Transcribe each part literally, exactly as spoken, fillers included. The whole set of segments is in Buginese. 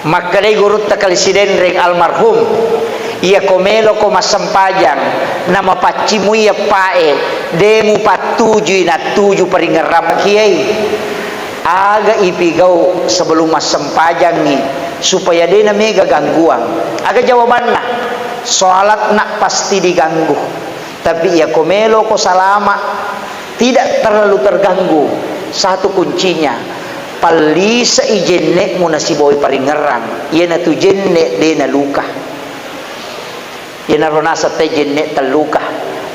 Makkedai gurutta Kali Sidenreng almarhum, "Iyako meloko massempajang, namapaccimui eppae, de mupattujui nattuju paringerrang kiai. Aga ipigau sebelum massempajangngi supaya de namega gangguang?" Aga jawabanna? Salatna pasti diganggu. Tapi iyako meloko salama, tidak terlalu terganggu, satu kuncinya, pallisei jenne'mu nasibawai paringerrang, iyanatu jenne' de naluka. Iyanaro naseng te jenne' telluka.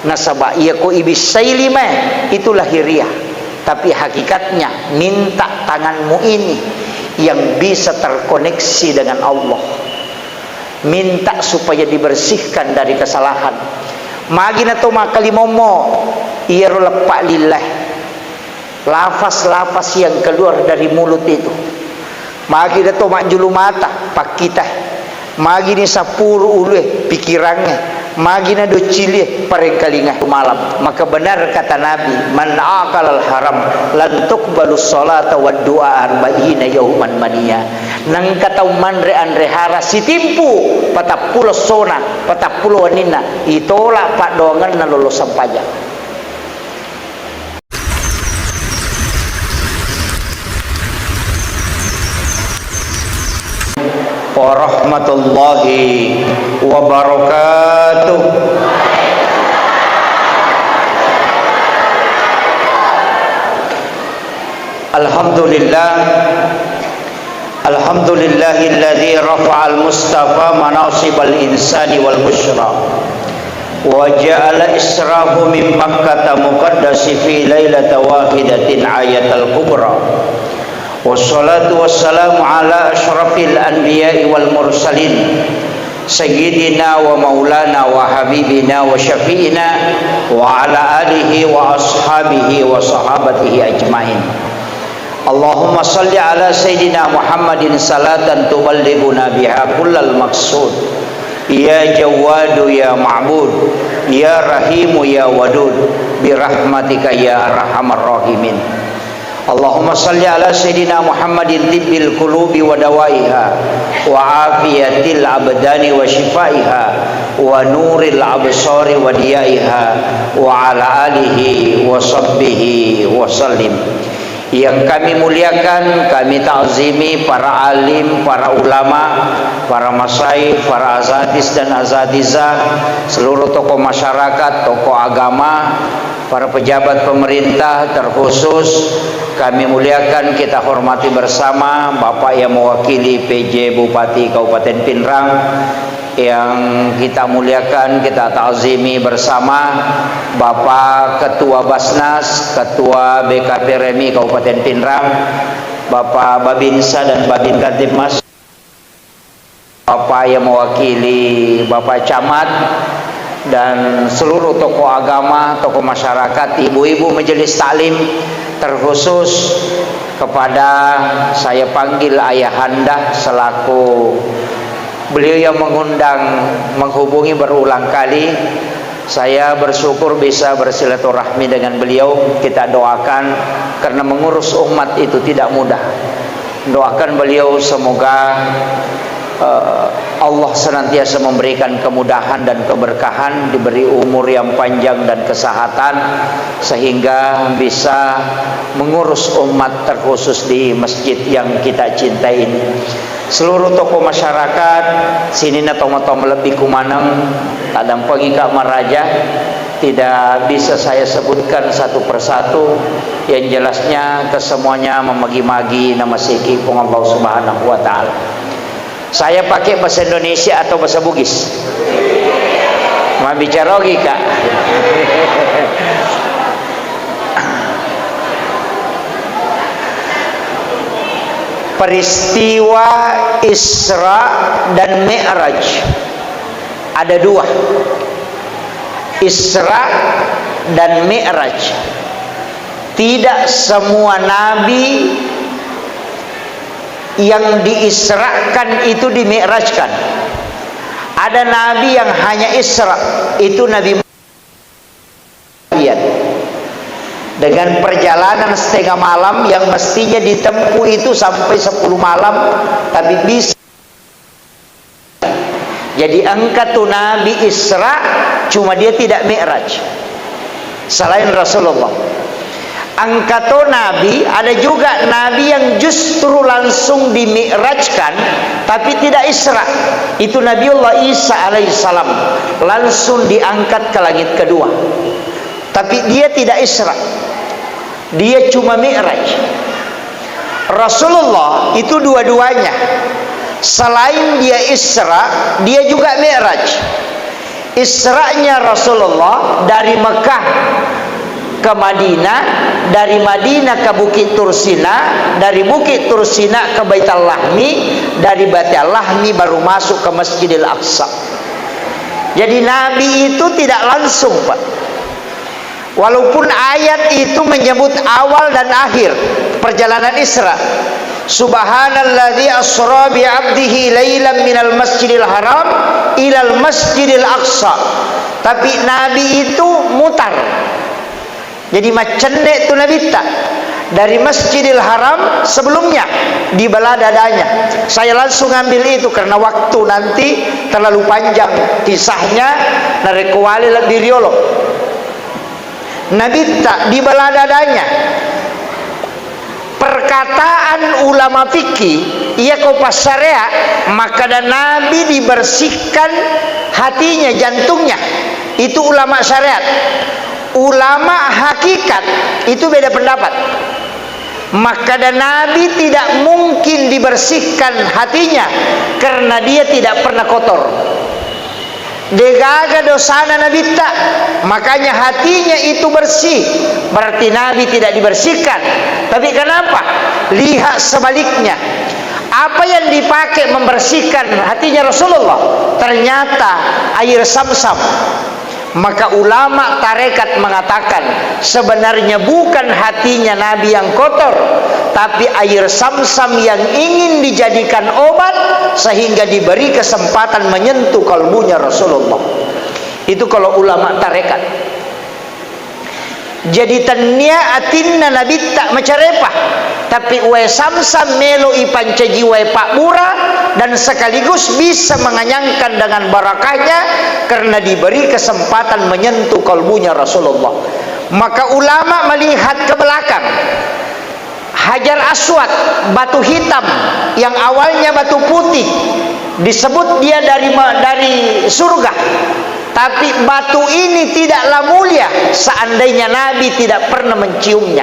Nasaba iyako ibissai limae, itu lahiriah. Tapi hakikatnya, minta tanganmu ini yang bisa terkoneksi dengan Allah. Minta supaya dibersihkan dari kesalahan. Magi na to makkalimommo, iyaro leppa lillae. Lafaz-lafaz yang keluar dari mulut itu. Magi na to majjulu mata, pakkitae. Magi ni sappuru ulue, pikirangnge. Magi na doccilie, parengkalinga malam. Maka benar kata Nabi, "Man akalal haram, lan tuqbalus salata wad du'a arba'ina yauman mania." Nengka tau manre anre hara sitimpu patappulo essona, patappulo wenninna, itola paddoangenna lollo sempajang. Warahmatullahi wabarakatuh. Alhamdulillah. Alhamdulillahilladzi rafa'al mustafa manasibal insani wal busyra. Wa ja'ala israhu min Makkata muqaddasi fi lailata wahidatin ayatal kubra. Wassalatu wassalamu ala asyrafil anbiya'i wal mursalin. Sayyidina wa maulana wa habibina wa syafi'ina wa ala alihi wa ashabihi wa sahabatihi ajmain. Allahumma salli ala Sayyidina Muhammadin salatan tuballighuna biha kullal maqsud. Ya Jawwadu ya Ma'bud, ya Rahimu ya Wadud, birahmatika ya arhamar rahimin. Allahumma salli ala Sayyidina Muhammadin tibbil qulubi wa dawaiha, wa afiyatil abdani wa shifaiha, wa nuril absari wa diyaiha, wa ala alihi wa sahbihi wa sallim. Yang kami muliakan, kami ta'zimi para alim, para ulama, para masyayikh, para asatiz dan asatizah, seluruh tokoh masyarakat, tokoh agama, para pejabat pemerintah, terkhusus kami muliakan, kita hormati bersama Bapak yang mewakili P J Bupati Kabupaten Pinrang, yang kita muliakan, kita ta'zimi bersama Bapak Ketua Basnas, Ketua B K P R M I Kabupaten Pinrang, Bapak Babinsa dan Babin Kamtibmas, Bapak yang mewakili Bapak Camat, dan seluruh tokoh agama, tokoh masyarakat, ibu-ibu majelis taklim, terkhusus kepada saya panggil ayahanda selaku beliau yang mengundang, menghubungi berulang kali. Saya bersyukur bisa bersilaturahmi dengan beliau. Kita doakan, karena mengurus umat itu tidak mudah. Doakan beliau semoga, eh, Allah senantiasa memberikan kemudahan dan keberkahan, diberi umur yang panjang dan kesehatan, sehingga bisa mengurus umat, terkhusus di masjid yang kita cintai ini. Seluruh tokoh masyarakat, sininna tomatoa malebbi kumaneng, taddampengika maraja, tidak bisa saya sebutkan satu persatu, yang jelasnya kesemuanya memagi-magi namaseki Puang Allah Subhanahu wa Ta'ala. Saya pakai bahasa Indonesia atau bahasa Bugis? Mabbicara ogi, Kak. Peristiwa Isra dan Mi'raj ada dua. Isra dan Mi'raj. Tidak semua nabi yang diisrakan itu dimi'rajkan. Ada nabi yang hanya Isra, itu Nabi Muhammad. Dengan perjalanan setengah malam yang mestinya ditempuh itu sampai sepuluh malam, tapi bisa Jadi engka tu Nabi Isra, cuma dia tidak Mi'raj. Selain Rasulullah. Engka to Nabi, ada juga Nabi yang justru langsung dimi'rajkan, tapi tidak Isra. Itu Nabiullah Isa alaihissalam, langsung diangkat ke langit kedua. Tapi dia tidak Isra. Dia cuma Mi'raj. Rasulullah itu dua-duanya. Selain dia Isra, dia juga Mi'raj. Isra'nya Rasulullah dari Mekah ke Madinah, dari Madinah ke Bukit Tursina, dari Bukit Tursina ke Baitul Lahmi, dari Baitul Lahmi baru masuk ke Masjidil Aqsa. Jadi Nabi itu tidak langsung, Pak. Walaupun ayat itu menyebut awal dan akhir perjalanan Isra. Subhanalladzi asra bi abdihi lailan minal masjidil haram ilal masjidil aqsa. Tapi Nabi itu mutar. Jadi macenne tu Nabitta dari Masjidil Haram sebelumnya di bala dadanya. Saya langsung ambil itu karena waktu nanti terlalu panjang kisahnya, narekko wale lebbi riolo. Nabitta di bala dadanya. Perkataan ulama fikih, iya ko passarea, makkada Nabi dibersihkan hatinya, jantungnya. Itu ulama syariat. Ulama hakikat itu beda pendapat. Makkada Nabi tidak mungkin dibersihkan hatinya karena dia tidak pernah kotor. Degaga dosana Nabitta, makanya hatinya itu bersih. Berarti Nabi tidak dibersihkan. Tapi kenapa? Lihat sebaliknya. Apa yang dipakai membersihkan hatinya Rasulullah? Ternyata air Samsam. Maka ulama tarekat mengatakan, sebenarnya bukan hatinya Nabi yang kotor, tapi air Samsam yang ingin dijadikan obat sehingga diberi kesempatan menyentuh kalbunya Rasulullah. Itu kalau ulama tarekat. Jadi tennia atinna Nabitta macarepa, tapi wae Samsam melo ipancaji wae pabbura dan sekaligus bisa menganyangkan dengan barakahnya karena diberi kesempatan menyentuh kalbunya Rasulullah. Maka ulama melihat ke belakang. Hajar Aswad, batu hitam yang awalnya batu putih, disebut dia dari ma-, dari surga. Tapi batu ini tidaklah mulia seandainya Nabi tidak pernah menciumnya.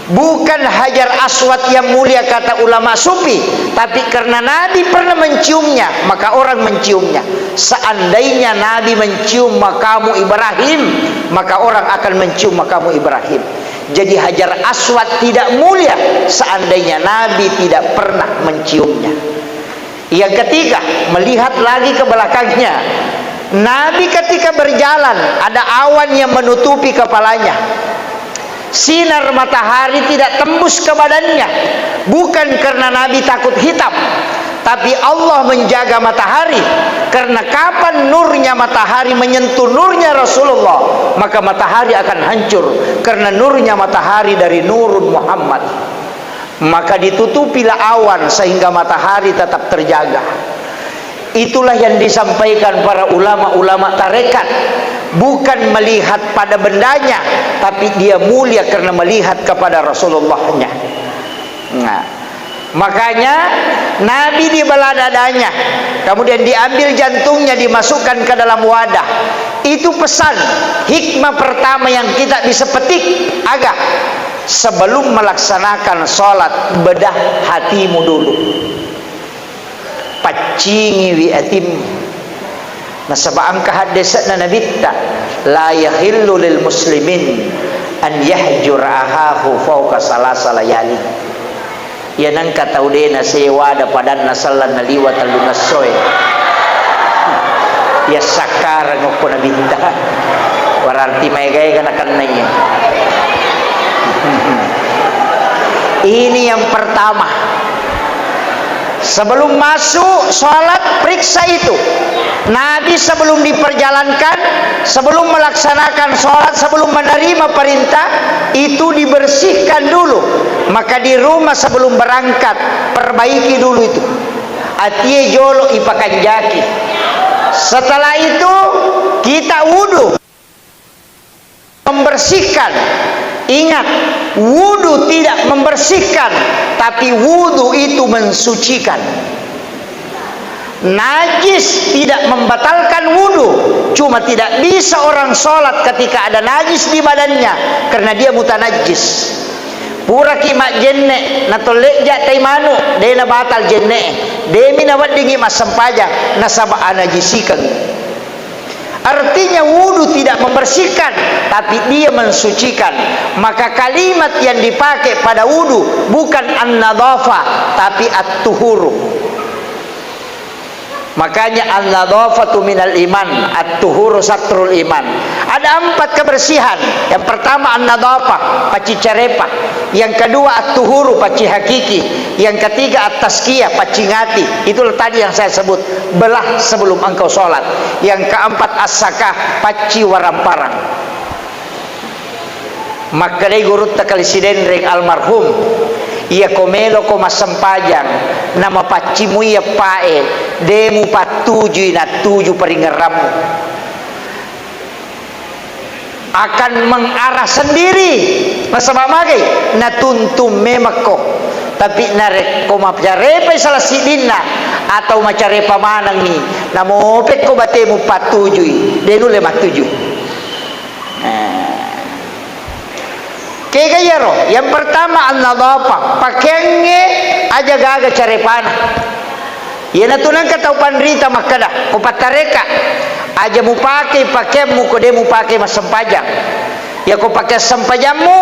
Bukan Hajar Aswad yang mulia, kata ulama sufi, tapi karena Nabi pernah menciumnya, maka orang menciumnya. Seandainya Nabi mencium makamu Ibrahim, maka orang akan mencium makamu Ibrahim. Jadi Hajar Aswad tidak mulia seandainya Nabi tidak pernah menciumnya. Yang ketiga, melihat lagi ke belakangnya. Nabi ketika berjalan, ada awan yang menutupi kepalanya. Sinar matahari tidak tembus ke badannya. Bukan karena Nabi takut hitam, tapi Allah menjaga matahari. Karena kapan nurnya matahari menyentuh nurnya Rasulullah, maka matahari akan hancur. Karena nurnya matahari dari Nurun Muhammad. Maka ditutupilah awan sehingga matahari tetap terjaga. Itulah yang disampaikan para ulama-ulama tarekat. Bukan melihat pada bendanya, tapi dia mulia karena melihat kepada Rasulullahnya. Nah, makanya Nabi di bala dadanya, kemudian diambil jantungnya, dimasukkan ke dalam wadah. Itu pesan, hikmah pertama yang kita bisa petik, aga, sebelum melaksanakan sholat, bedah hatimu dulu. Paccingiwi atimmu. Nasaba engka haddese'na Nabitta, "La yahillu lil muslimin an yahjura ahahu fauqa salasa layali." Iya nengka tau de' nasewa ada padanna selleng naliwa tellungessoe. Iya sakkareng okko Nabitta. Berarti maega-ega nakennai. Ini yang pertama. Sebelum masuk sholat, periksa itu. Nabi sebelum diperjalankan, sebelum melaksanakan sholat, sebelum menerima perintah, itu dibersihkan dulu. Maka di rumah sebelum berangkat, perbaiki dulu itu. Atie jolo ipakanjaki. Setelah itu, kita wudu. Membersihkan. Ingat, wudu tidak membersihkan, tapi wudu itu mensucikan. Najis tidak membatalkan wudu, cuma tidak bisa orang sholat ketika ada najis di badannya, karena dia mutanajis. Puraki majjenne, natolleja tai manu, de nabatal jenne, demi naweddingi massempajang, nasaba anajisikeng. Artinya, wudu tidak membersihkan, tapi dia mensucikan. Maka kalimat yang dipakai pada wudu bukan an-nadhafah, tapi at-tuhuru. Makanya, an-nadhafatu minal iman, at-tuhuru satrul iman. Ada empat kebersihan. Yang pertama, an-nadhafah, pacci carepa. Yang kedua, at-tuhuru, pacci hakiki. Yang ketiga, at-tazkiyah, pacci ngati. Itulah tadi yang saya sebut, belah sebelum engkau sholat. Yang keempat, as-zakah, pacci waramparang. Makkedai gurutta Kali Sidenreng almarhum, "Iyako meloko massempajang, namapaccimui eppae, de mupattujui nattuju paringerrammu." Akan mengarah sendiri. Nasaba magai? Natuntung memekko. Tapi narekko macarepai salah siddinna atau macarepa manengngi, namopekko batemu pattujui, de nulle mattujui. Eh. Kega iyaro? Yang pertama, an-nadhafah. Pakeangnge aja gaga carepana. Iyanatu nengka tau panrita makkeda, ko pattareka, aja mupakei pakeammu ko de mupakei massempajang. Yako pakeang sempajammu,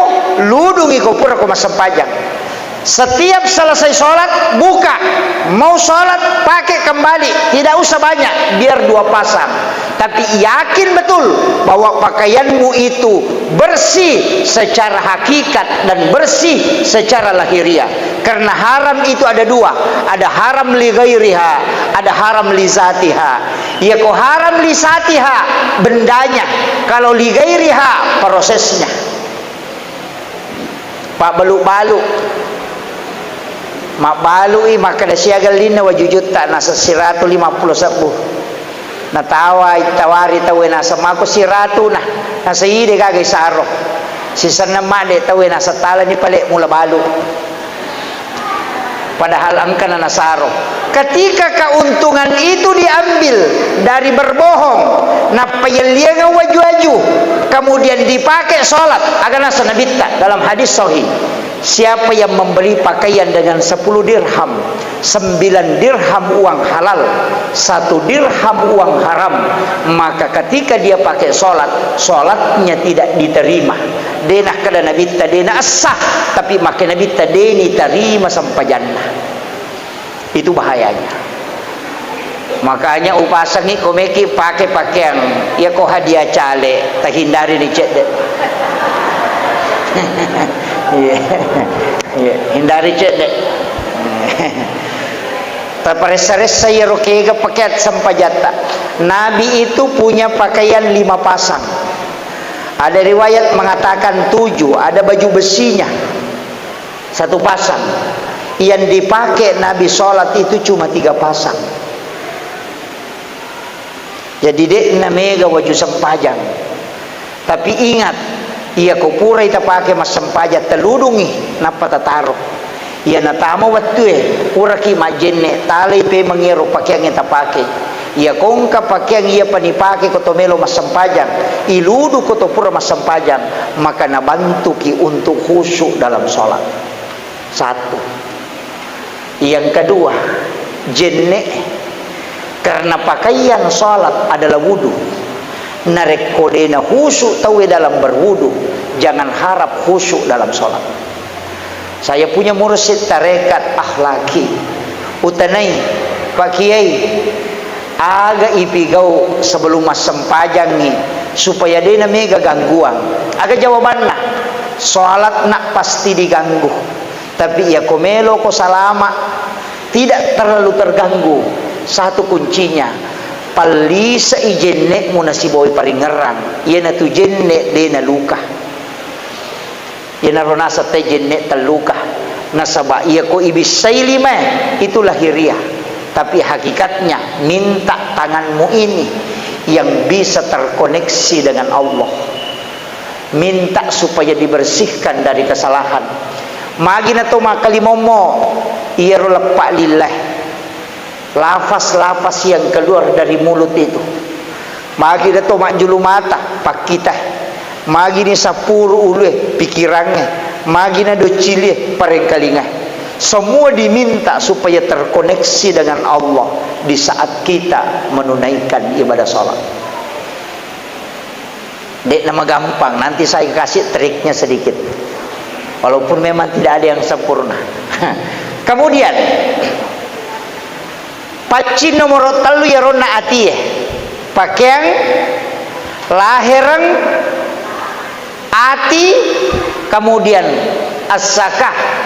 ludungi ko pura ko massempajang. Setiap selesai sholat, buka. Mau sholat, pakai kembali. Tidak usah banyak, biar dua pasang. Tapi yakin betul bahwa pakaianmu itu bersih secara hakikat dan bersih secara lahiriah. Karena haram itu ada dua, ada haram li ghairiha, ada haram li zatiha. Yako haram li zatiha, bendanya. Kalau li ghairiha, prosesnya. Pabbalu-balu. Mabbalui makkeda, "Siaga ellinna wajujutta?" Naseng, "Siratu lima puluh sebbu." Natawai, tawari tauwe naseng, "Mako siratuna." Naseng, "Ide gaga isaro. Sisenna madde tauwe naseng, talani pale mula balu." Padahal engkana nasaro. Ketika keuntungan itu diambil dari berbohong, nappa yelliangeng waju-waju, kemudian dipakai sholat, aga naseng Nabitta dalam hadis sahih, "Siapa yang membeli pakaian dengan sepuluh dirham, sembilan dirham uang halal, satu dirham uang haram, maka ketika dia pakai sholat, sholatnya tidak diterima." De nakkeda Nabitta, de naessa, tapi makke Nabitta, de nitarima sempajanna. Itu bahayanya. Makanya upasangi ko meki pake pakeang, iya ko hadiah cale, tahindari ni cedde. Iya. Iya, hindari cedde. Taparessa-ressa iyaro kega pakeang sempajatta. Nabi itu punya pakaian lima pasang. Ada riwayat mengatakan tujuh, ada baju besinya satu pasang. Yang dipakai Nabi sholat itu cuma tiga pasang. Jadi, de'na mega waju sempajang. Tapi ingat, iya ko purai tapake massempajang, teludungi, nappa tataro. Iya natama wettue, puraki majjenne, talai pemeng iyaro pakeangnge tapake. Iya ko engka pakeang iyapa nipake ko to melo massempajang, iludu ko to pura massempajang, maka nabantuki untuk khusyuk dalam sholat. Satu. Yang kedua, jenne. Karena pakaian sholat adalah wudu. Narekko de'na khusyuk tauwe dalam berwudu, jangan harap khusyuk dalam sholat. Saya punya mursyid tarekat akhlaki. Utanai, "Pak Kiai, aga ipigau sebelum massempajangngi supaya de'na mega gangguan?" Aga jawabanna? "Sholat nak pasti diganggu. Tapi iya ko melo ko salama, tidak terlalu terganggu, satu kuncinya, pallisei jenne'mu nasibawai paringerrang, iyanatu jenne' de' naluka." Iyanaro naseng te jenne' telluka. Nasaba iya ko ibissai limae, itu lahiriah. Tapi hakikatnya, minta tanganmu ini yang bisa terkoneksi dengan Allah. Minta supaya dibersihkan dari kesalahan. Magi na to makkalimommo, iyaro leppa lillah. Lafaz-lafaz yang keluar dari mulut itu. Magi na to majjulu mata, pakkita. Magi ni sappuru ulue, pikirangnge. Magi na doccilie, parengkalinga. Semua diminta supaya terkoneksi dengan Allah di saat kita menunaikan ibadah salat. De'na magampang, nanti saya kasih triknya sedikit. Walaupun memang tidak ada yang sempurna. Kemudian, paccing nomoro tellu yaronna atie. Pakeang, lahereng, ati, kemudian as-sakah.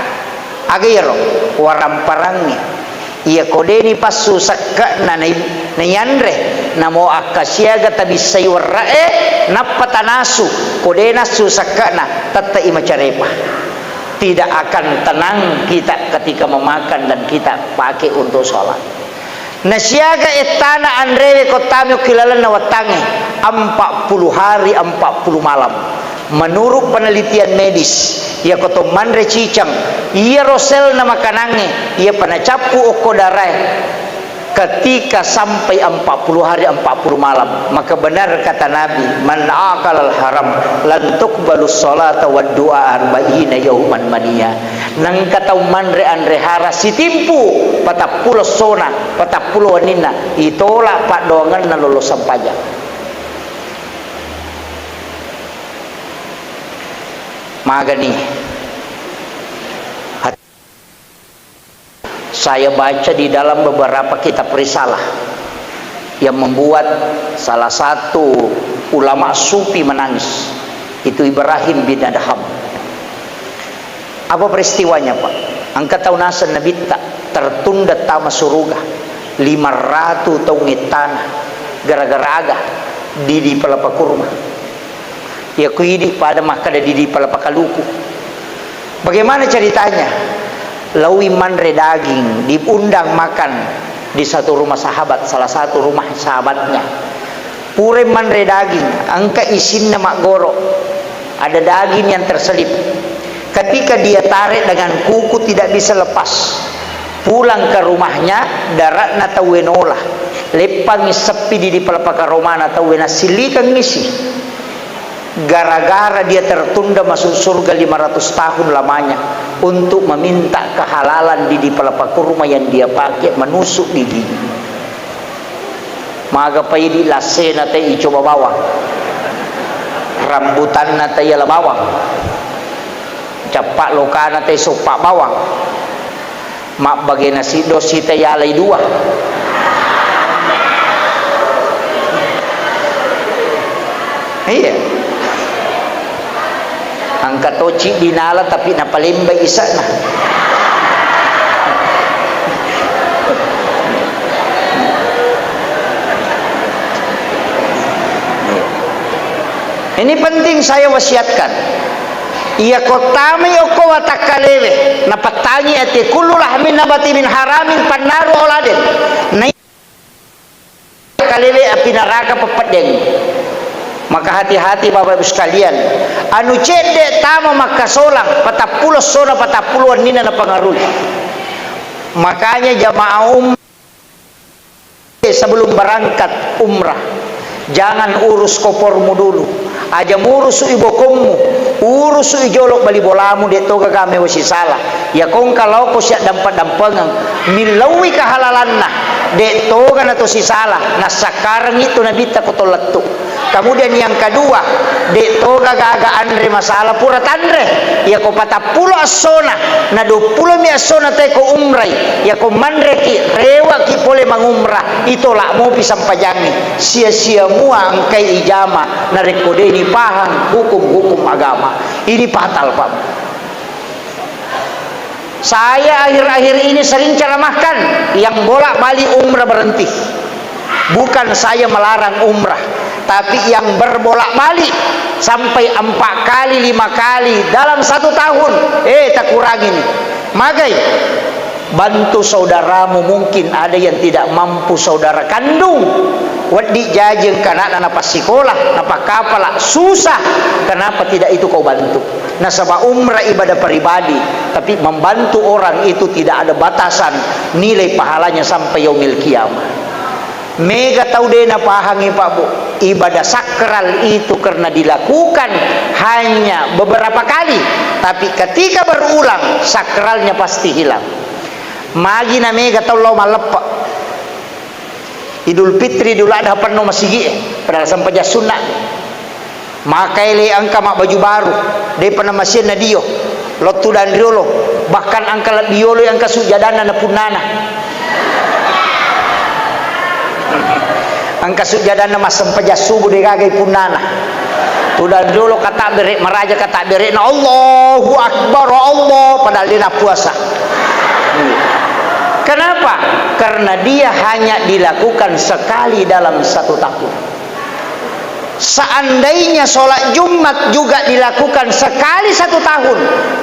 Aga iyaro? Waramparangnge. Iyako de' nipassu sekke'na nai-, naiyanre, namo akkasiaga tabissai werre'e, nappa tanasu, ko de' nassu sekke'na, tette'i macarepa. Tidak akan tenang kita ketika memakan dan kita pakai untuk sholat. Nasiaga ettana anrewe ko tami okki lalenna wettangnge, empat puluh hari, empat puluh malam. Menurut penelitian medis, iyako to manre ciceng, iyaro selna makanangnge, iyapa nacappu okko darae, ketika sampai empat puluh hari, empat puluh malam, maka benar kata Nabi, "Man akalal haram, lan tuqbalus salata wad du'a arba'ina yauman mania." Nengka tau manre anre hara sitimpu patappulo essona, patappulo wenninna, itola paddoangenna lollo sempajang. Magani. Saya baca di dalam beberapa kitab risalah yang membuat salah satu ulama sufi menangis. Itu Ibrahim bin Adham. Apa peristiwanya, Pak? Engka tau naseng Nabitta tertunda tama suruga lima ratu taung ittana gara-gara aga didi palapa kurma. Iya ku idi pada makkada didi palapa kaluku. Bagaimana ceritanya? Laui manre daging, diundang makan di satu rumah sahabat, salah satu rumah sahabatnya. Pura manre daging, engka isinna maggoro. Ada daging yang terselip. Ketika dia tarik dengan kuku tidak bisa lepas. Pulang ke rumahnya, daratna tauwe nola. Leppangi seppi didi palapa karomana tauwe nasillikang isi. Gara-gara dia tertunda masuk surga lima ratus tahun lamanya untuk meminta kehalalan didi palapa kurma yang dia pakai menusuk didi. Maga paidi lassena te icoba bawang. Rambutanna te iala bawang. Cappa lokana te soppa bawang. Mabbagena siddo sita yalai dua. Iya. Engka to ciddi nala tapi napalembai isa'na. Ini penting saya wasiatkan. Iya ko tamai okko watakkalewe, napattangi ati kullu lahmin nabati min haramin pannaru oladen. Nai- Kalewe api naraka peppeddeng. Maka hati-hati Bapak Ibu sekalian, anu cedde tama makkasolang, patappulo essona, patappulo wennina napangarui. Makanya jamaah umrah sebelum berangkat umrah, jangan urus kopormu dulu. Aja murusu'i bokommu, urusu'i jolo bali bolamu, de' toga gaga mewa sisala. Iya ko engka laoko siaddampa-dampengeng, millauwi kahalalanna, de' toga nato sisala, nassakkarengngi tu Nabitta ko to lettu. Kemudian yang kedua, de' toga gaga anre masalah pura tanre. Iya ko patappulo essona, na duappulo mi essona te ko umrai, iya ko manreki, rewaki pole mangumrah, itola mopi sampajangngi. Sia-sia mua engkai ijama narekko de' nipahang hukum-hukum agama. Ini fatal, Pak. Saya akhir-akhir ini sering ceramahkan, yang bolak-balik umrah berhenti. Bukan saya melarang umrah, tapi yang berbolak-balik sampai empat kali, lima kali dalam satu tahun, eh, takurangi ni. Magai. Bantu saudaramu, mungkin ada yang tidak mampu saudara kandung. Wedding jaji engka anakna napassikola, napakkapala, susah. Kenapa tidak itu kau bantu? Nasaba umrah ibadah pribadi, tapi membantu orang itu tidak ada batasan nilai pahalanya sampai yaumil qiyamah. Mega tau de napahangi, Pak, Bu, ibadah sakral itu karena dilakukan hanya beberapa kali, tapi ketika berulang, sakralnya pasti hilang. Magi na mega tau lao malleppe. Idul Fitri, Idul Adha penno masigi'e, padahal sempajang sunna. Maka ele engka mabbaju baru, depa namasianna dio, lottu danriolo, bahkan engka lebbi yolo engka sujjadanna na punnana. Engka sujjadanna massempajang subuh degaga punnana. Tudang dulu kata bere, maraja kata bere na Allahu Akbar, Allah, padahal dia na puasa. Kenapa? Karena dia hanya dilakukan sekali dalam satu tahun. Seandainya sholat Jumat juga dilakukan sekali satu tahun,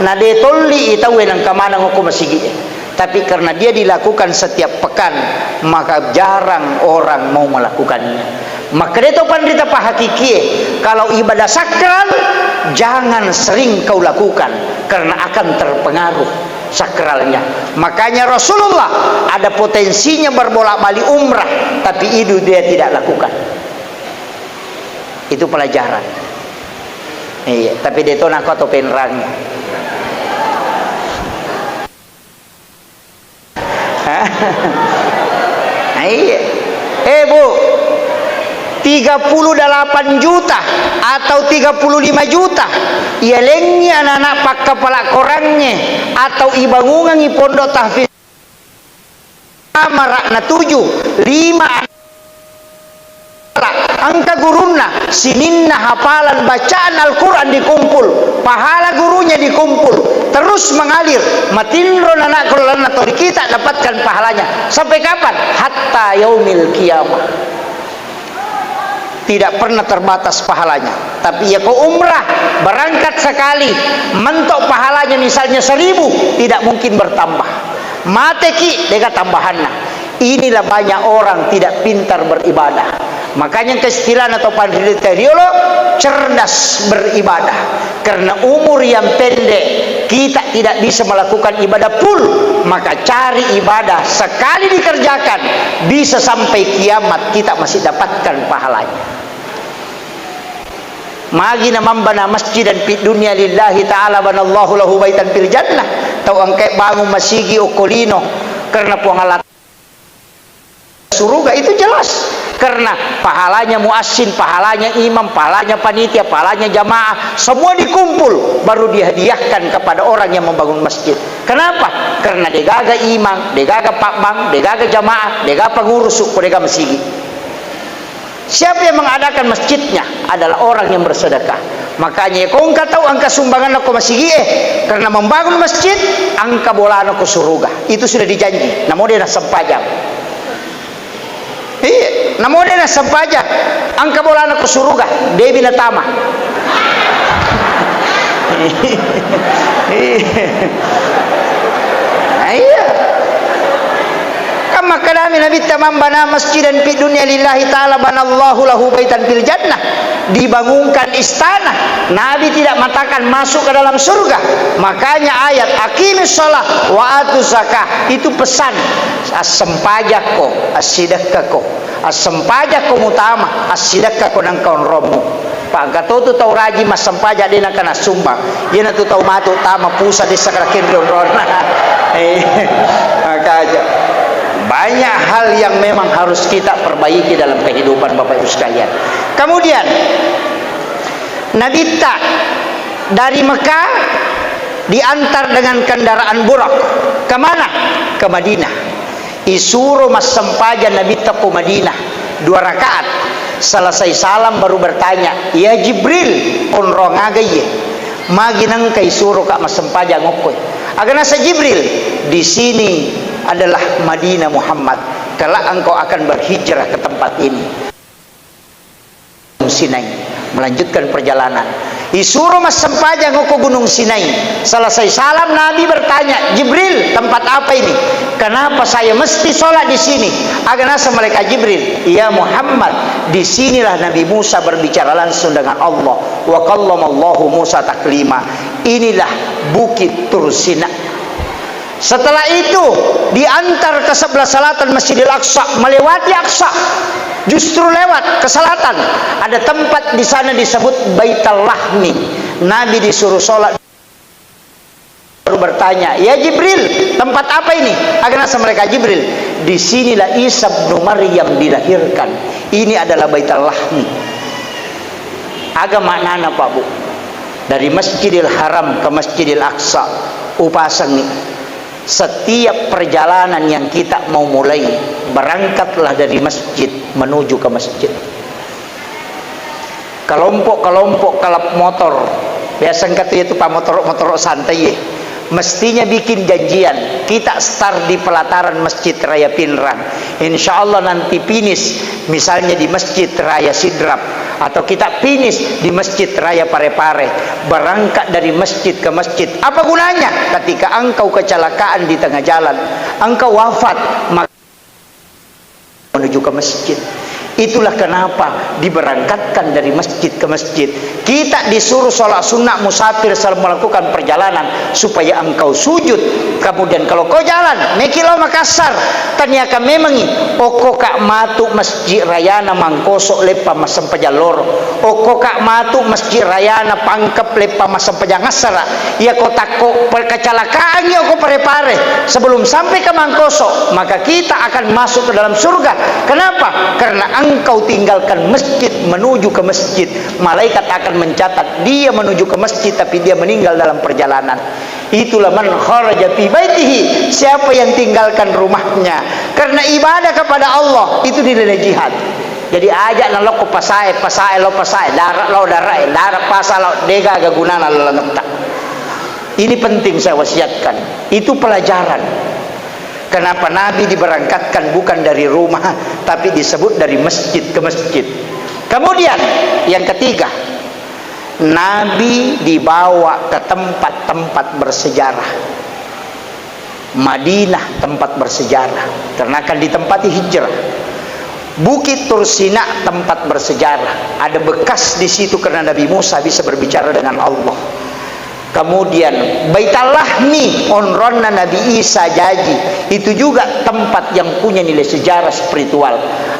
na de tolli i tauwe nengka maneng ko masigi e. Tapi karena dia dilakukan setiap pekan, maka jarang orang mau melakukannya. Maka de to panrita pahakikie, kalau ibadah sakral, jangan sering kau lakukan, karena akan terpengaruh sakralnya. Makanya Rasulullah ada potensinya berbolak-balik umrah, tapi itu dia tidak lakukan. Itu pelajaran. Iya, tapi de to nako atau penrang. Hah? Iya. Eh, Bu, tiga puluh delapan juta atau tiga puluh lima juta ialengngi anak-anak pakkapala korangnge atau ibangungengngi pondok tahfiz. Amara na tuju, lima, engka gurunna, sininna hafalan bacaan Al-Quran dikumpul, pahala gurunya dikumpul, terus mengalir, matinro nanakku lalenna tori kita dapatkan pahalanya. Sampai kapan? Hatta yaumil qiyamah. Tidak pernah terbatas pahalanya. Tapi ya ko umrah, berangkat sekali, mentok pahalanya misalnya seribu, tidak mungkin bertambah. Mateki, dega tambahanna. Inilah banyak orang tidak pintar beribadah. Makanya ke istilahna to panrita riolo, cerdas beribadah. Karena umur yang pendek, kita tidak bisa melakukan ibadah full. Maka cari ibadah sekali dikerjakan, bisa sampai kiamat kita masih dapatkan pahalanya. Magi na mambana masjidan fid dunya lillahi ta'ala banallahu lahu baitan fil jannah. Tau engkai bangun masigi okko lino karena Puang Allah suruga, itu jelas. Karena pahalanya muazzin, pahalanya imam, pahalanya panitia, pahalanya jamaah, semua dikumpul baru dihadiahkan kepada orang yang membangun masjid. Kenapa? Karena degaga imam, degaga pabbang, degaga jamaah, degaga pengurus, ko dega masigi. Siapa yang mengadakan masjidnya adalah orang yang bersedekah. Makanya, ko engka tau engka sumbanganna ko masigi e, karena membangun masjid, engka bolana ko suruga. Itu sudah dijanji. Namo de nassempajang. Iya, namo de nassempajang, engka bolana ko suruga, debi natama. Iya. Kan makkedami Nabitta, "Man bana masjidan fid dunya lillahi ta'ala banallahu lahu baitan fil jannah." Dibangunkan istana. Nabi tidak mengatakan masuk ke dalam surga. Makanya ayat aqimis shalah wa atuz zakah itu pesan, assempajakko, assidekkako. Assempajakko mutama, assidekkako nengka onrommu. Pangkatotu tau rajin massempajang de nakana sumbang. Iyanatu tau matu tama pusa dessa kada kenri onronna. Eh, makaja. Banyak hal yang memang harus kita perbaiki dalam kehidupan, Bapak Ibu sekalian. Kemudian, Nabitta dari Mekah diantar dengan kendaraan burak. Kemana? Ke Madinah. Isuro massempajang Nabitta ko Madinah dua rakaat. Selesai salam baru bertanya, "Ya Jibril, onrong aga iye?" Magi nengka isuroka massempajang okkoe? Aga nasa Jibril, "Di sini adalah Madinah Muhammad. Kelak engkau akan berhijrah ke tempat ini." Sinai, melanjutkan perjalanan. Disuro massempajang ko Gunung Sinai. Selesai salam, Nabi bertanya, "Jibril, tempat apa ini? Kenapa saya mesti sholat di sini?" Aga naseng malaikat Jibril, "Ya Muhammad, di sinilah Nabi Musa berbicara langsung dengan Allah. Wa kallamallahu Musa taklima. Inilah Bukit Tursina." Setelah itu, diantar ke sebelah selatan Masjidil Aqsa, melewati Aqsa, justru lewat ke selatan. Ada tempat di sana disebut Baital Lahmi. Nabi disuruh sholat, baru bertanya, "Ya Jibril, tempat apa ini?" Aga naseng malaikat Jibril, "Di sinilah Isa bin Maryam dilahirkan. Ini adalah Baital Lahmi." Aga maknana, Pak Bu? Dari Masjidil Haram ke Masjidil Aqsa, upasengngi. Setiap perjalanan yang kita mau mulai, berangkatlah dari masjid menuju ke masjid. Kelompok-kelompok kalap motor, biasa engka tu itu pa motor-motor santai ye. Mestinya bikin janjian, kita start di pelataran Masjid Raya Pinrang. Insya Allah nanti finish, misalnya di Masjid Raya Sidrap, atau kita finish di Masjid Raya Parepare. Berangkat dari masjid ke masjid. Apa gunanya? Ketika engkau kecelakaan di tengah jalan, engkau wafat, maka menuju ke masjid. Itulah kenapa diberangkatkan dari masjid ke masjid. Kita disuruh sholat sunnah musafir selama melakukan perjalanan supaya engkau sujud. Kemudian kalau kau jalan, meki lao Makassar, taniaka memangi, okko ka matu Masjid Rayana Mangkoso leppa massempajang loro. Okko ka matu Masjid Rayana Pangkep leppa massempajang assara. Iya ko takko pe-, kecelakaangi okko Parepare sebelum sampai ke Mangkoso, maka kita akan masuk ke dalam surga. Kenapa? Karena engkau tinggalkan masjid menuju ke masjid. Malaikat akan mencatat dia menuju ke masjid tapi dia meninggal dalam perjalanan. Itulah man kharaja fi baitihi, siapa yang tinggalkan rumahnya karena ibadah kepada Allah, itu dinilai jihad. Jadi aja nalokko pasae, pasae lo pasae, dara lo darae, dara pasa lo, dega aga gunana lalengetta. Ini penting saya wasiatkan. Itu pelajaran. Kenapa Nabi diberangkatkan bukan dari rumah, tapi disebut dari masjid ke masjid. Kemudian yang ketiga, Nabi dibawa ke tempat-tempat bersejarah. Madinah tempat bersejarah, karena akan ditempati hijrah. Bukit Tursina tempat bersejarah, ada bekas di situ karena Nabi Musa bisa berbicara dengan Allah. Kemudian Baital Lahmi, onronna Nabi Isa jaji, itu juga tempat yang punya nilai sejarah spiritual.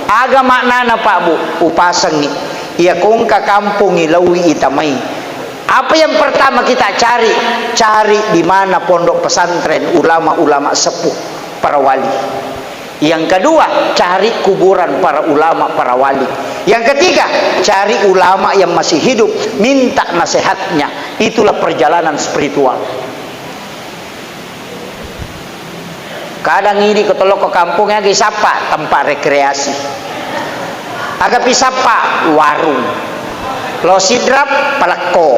Aga maknana, Pak Bu? Upasengngi. Iya kongka kampongngi laui itamai. Apa yang pertama kita cari? Cari di mana pondok pesantren, ulama-ulama sepuh, para wali. Yang kedua, cari kuburan para ulama, para wali. Yang ketiga, cari ulama yang masih hidup, minta nasihatnya. Itulah perjalanan spiritual. Kadang idi ko tolokko kampung, aga isappa? Tempat rekreasi. Aga pisappa? Warung. Lo Sidrap, palekko.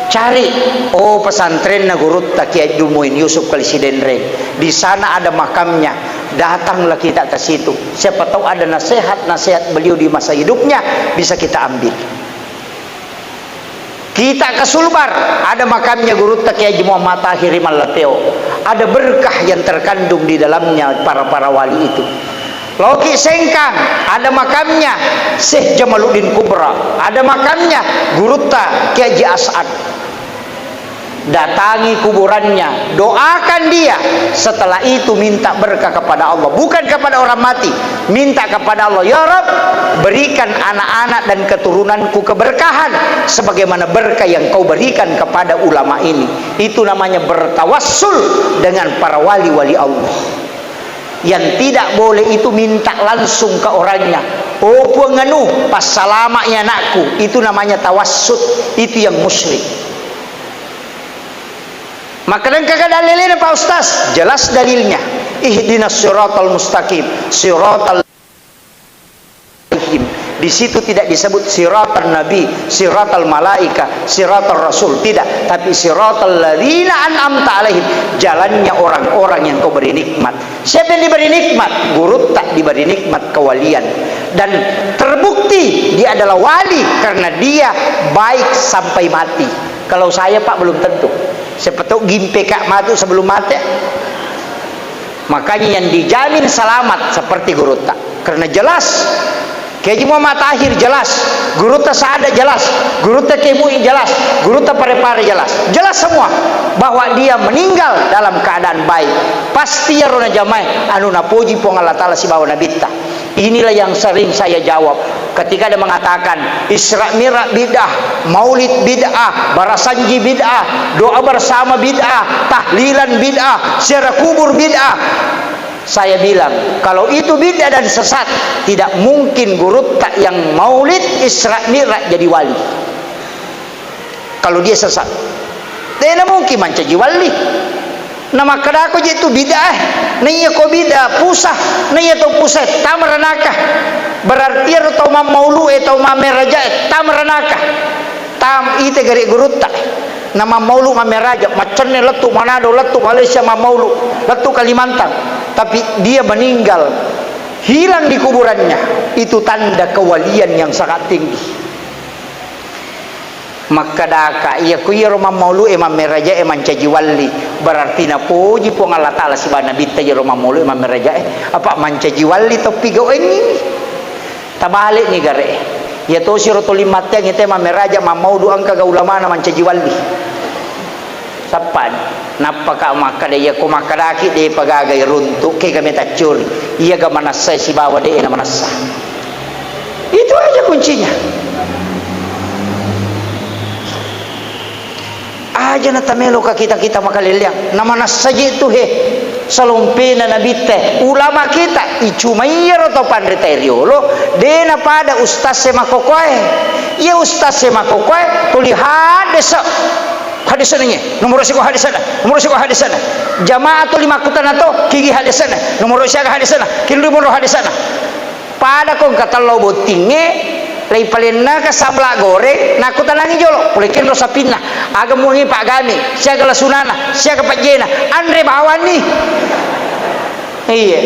Cari, oh, pesantrenna gurutta Kiai Haji Muin Yusuf Kali Sidenreng. Di sana ada makamnya. Datanglah kita ke situ. Siapa tahu ada nasihat-nasihat beliau di masa hidupnya bisa kita ambil. Kita ke Sulbar, ada makamnya gurutta Kiai Haji Muhammad Tahir Mallateo. Ada berkah yang terkandung di dalamnya para-para wali itu. Loki Sengkang, ada makamnya Syekh Jamaluddin Kubra, ada makamnya gurutta Kiai Haji As'ad. Datangi kuburannya, doakan dia. Setelah itu minta berkah kepada Allah, bukan kepada orang mati. Minta kepada Allah, "Ya Rabb, berikan anak-anak dan keturunanku keberkahan sebagaimana berkah yang Kau berikan kepada ulama ini." Itu namanya bertawassul dengan para wali-wali Allah. Yang tidak boleh itu minta langsung ke orangnya. "Oh Puang anu, passalama'i anakku." Itu namanya tawassut. Itu yang musyrik. Maka engkaga dalilnya, Pak Ustaz? Jelas dalilnya. Ihdinas siratal mustaqim, siratal alaihim. Di situ tidak disebut siratal nabi, siratal malaika, siratal rasul, tidak. Tapi siratal ladzina an'amta alaihim, jalannya orang-orang yang Kau beri nikmat. Siapa yang diberi nikmat? Gurutta diberi nikmat kewalian. Dan terbukti dia adalah wali karena dia baik sampai mati. Kalau saya, Pak, belum tentu. Siapa tahu gimpe ka matu sebelum mati. Makanya yang dijamin selamat seperti gurutta. Karena jelas, Kiai Haji Muhammad Tahir jelas, gurutta Sada jelas, gurutta Kiai Mu'i jelas, gurutta Parepare jelas. Jelas semua bahwa dia meninggal dalam keadaan baik. Pasti iyaro najamae anu napoji Puang Allah Taala sibawa Nabitta. Inilah yang sering saya jawab ketika ada mengatakan Isra Mi'raj bid'ah, Maulid bid'ah, Barasanji bid'ah, doa bersama bid'ah, tahlilan bid'ah, ziarah kubur bid'ah. Saya bilang, kalau itu bid'ah dan sesat, tidak mungkin gurutta yang Maulid Isra Mi'raj jadi wali. Kalau dia sesat, de' namungkin mancaji wali. Namakkedako je tu bid'ah, naiya ko bid'ah pusa, naiya to pusa tama ranaka. Berarti ero tau mammaulu'e, tau mammerajae tama ranaka. Tam ite gare gurutta. Namammaulu mammeraja, maccenne lettu Manado, lettu Malaysia mammaulu, lettu Kalimantan. Tapi dia meninggal, hilang di kuburannya. Itu tanda kewalian yang sangat tinggi. Makkedaka, iya ku iyaro mammaulu'e mammerajae mancaji walli, berarti napoji Puang Allah Taala sibawa Nabitta iyaro mammaulu'e mammerajae, apa mancaji walli toppi gau'engngi. Tabale'ni gare. Iya tosi ro toli matteang ite mammeraja mammaulu engkaga ulamana mancaji walli. Sappani. Nappaka makkeda, iya ko makkedaki de'pa gaga iruntu, kega metaccuri. Iyaga manessai sibawa de'e namanessa. Itu aja kuncinya. Aja na tameloka kita-kita makaleleang. Namanessa je tu he. Salompena nabitte. Ulama kita. I cuma iyaro tau panrita riolo. De napada ustaz e makokoe. Iya ustaz e makokoe. Tuli haddese. Haddese nanye. Nomor siko haddese na. Nomor siko haddese na. Jamaah tuli makkutana to. Kigi haddese na. Nomor siaga haddese na. Kinri monro haddese na. Pada ko engka tello bottingnge, leipalennaka sabla goreng, nakkutanangi jolo, pole kenro sapinna, aga muangi paggami, siaga lasunana, siaga pajjena, anre bawanni. Iya.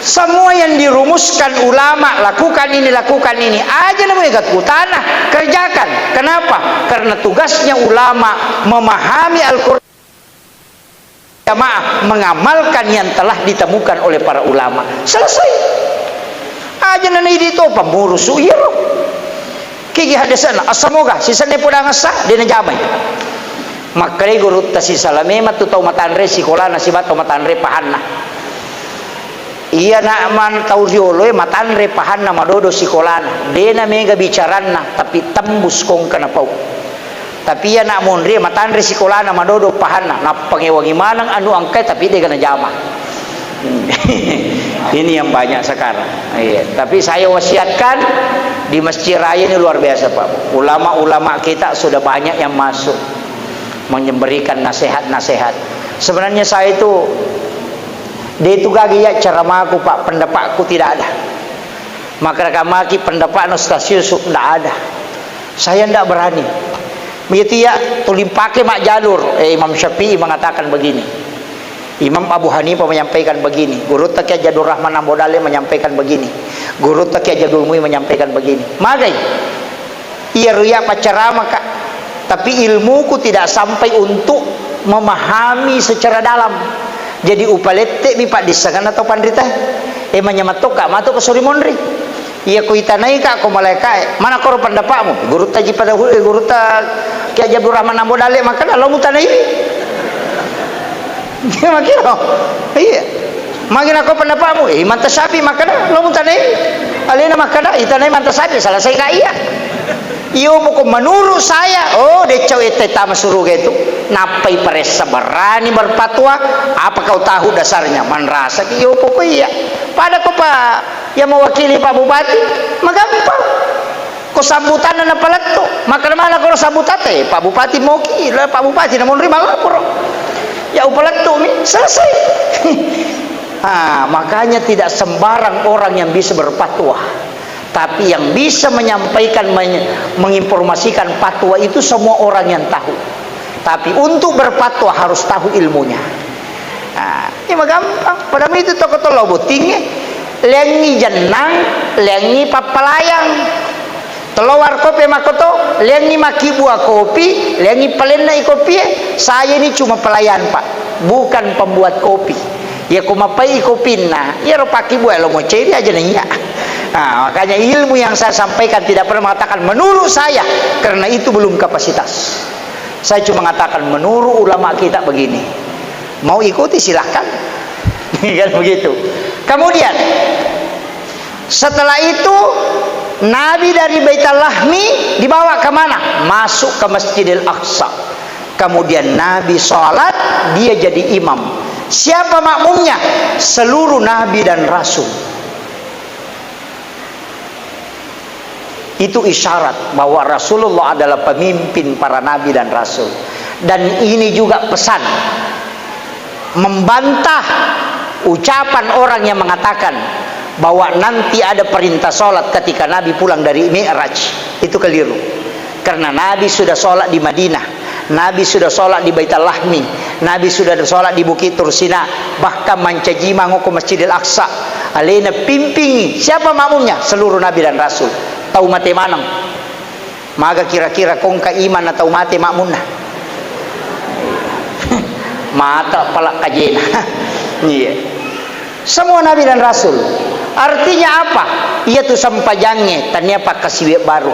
Semua yang dirumuskan ulama, lakukan ini, lakukan ini, aja namanya kutana, kerjakan. Kenapa? Karena tugasnya ulama memahami Al-Quran. Jamaah mengamalkan yang telah ditemukan oleh para ulama. Selesai. Aja nana idi to pammurusu iyaro. Kigi haddesana, assamoga, sisenna podang assa, de najamai. Makkedai gurutta sisalame matu tau matanre sikolana siba tau matanre pahanna. Iya na man tau rioloe matanre pahanna madodo sikolana. De na mega bicaranna, tapi tembus kongka napau. Tapi iya na monri matanre sikolana madodo pahanna, nappangewangi maneng anu engkae tapi dega najama. Ini yang banyak sekarang. Iya, tapi saya wasiatkan di Masjid Raya ini luar biasa, Pak. Ulama-ulama kita sudah banyak yang masuk memberikan nasihat-nasihat. Sebenarnya saya itu, de itu gaga iya ceramaku, Pak, pendapatku tidak ada. Maka rekamaki pendapatna Ustaz Yusuf, ndak ada. Saya ndak berani. Begitu ya, tulimpake mak jalur. Eh, Imam Syafi'i mengatakan begini. Imam Abu Hanifah menyampaikan begini. Gurutta Kiai Abdul Rahman Ambo Dalle menyampaikan begini. Gurutta Kiai Abdul Muin menyampaikan begini. Magai. Iya ruya paccarama, Kak. Tapi ilmuku tidak sampai untuk memahami secara dalam. Jadi upalette mi paddissengenna tau panrita. E, manyameng tokka matu ke suri monri. Iya ku itanai ka ko malaikae, mana koro pendapatmu? Gurutta ji pada hu-, eh, gurutta Kiai Abdul Rahman Ambo Dalle makkeda, lo mutanaiwi. Iya makkiro. Iya. Magi nako pendapatmu? Eh, Imam Tasyafi makkeda, lo mutanai. Alena makkeda, itanai Imam Tasyafi, selesai ka iya. Iyo poko menurut saya, oh, decau ete tama suruga itu. Nappai paressa berani berfatwa, apa kau tahu dasarnya? Manrasa ki iyo poko iya. Pada ko pa yang mewakili Pak Bupati, magampang. Ko sambutanna napalettu, makkeda mana ko sambutate, Pak Bupati moki, la Pak Bupati namonri malaporo. Ya upalettu mi, selesai. Ah, makanya tidak sembarang orang yang bisa berfatwa. Tapi yang bisa menyampaikan, menye-, menginformasikan fatwa itu semua orang yang tahu. Tapi untuk berfatwa harus tahu ilmunya. Ah, ini mah gampang. Pada itu toko tolo bottinge. Leangngi jennang, leangngi pappalayang. Tello warkopi makkoto, leangngi makkibua kopi, leangngi palenna i kopie. Saya ini cuma pelayan, Pak, bukan pembuat kopi. Ya, ko mappai kopinna, iyaro pakkibua lo moceri aja na iya. Nah, makanya ilmu yang saya sampaikan tidak pernah mengatakan menurut saya, karena itu belum kapasitas. Saya cuma mengatakan menurut ulama kita begini. Mau ikuti silahkan. Kan begitu. Kemudian, setelah itu, Nabi dari Baitul Lahmi dibawa ke mana? Masuk ke Masjidil Aqsa. Kemudian Nabi sholat, dia jadi imam. Siapa makmumnya? Seluruh nabi dan rasul. Itu isyarat bahwa Rasulullah adalah pemimpin para nabi dan rasul. Dan ini juga pesan membantah ucapan orang yang mengatakan bahwa nanti ada perintah sholat ketika Nabi pulang dari Mi'raj. Itu keliru. Karena Nabi sudah sholat di Madinah, Nabi sudah sholat di Baitul Lahmi, Nabi sudah sholat di Bukit Tursina, bahkan mancaji mango ke Masjidil Aqsa. Alena pimpingi. Siapa makmumnya? Seluruh nabi dan rasul. Tau mate maneng. Maga kira-kira kongka iman atau mate makmunna? Mata pala kajena. Iya. Semua nabi dan rasul. Artinya apa? Iya tu sempajangnge, tania pakkasiwe baru.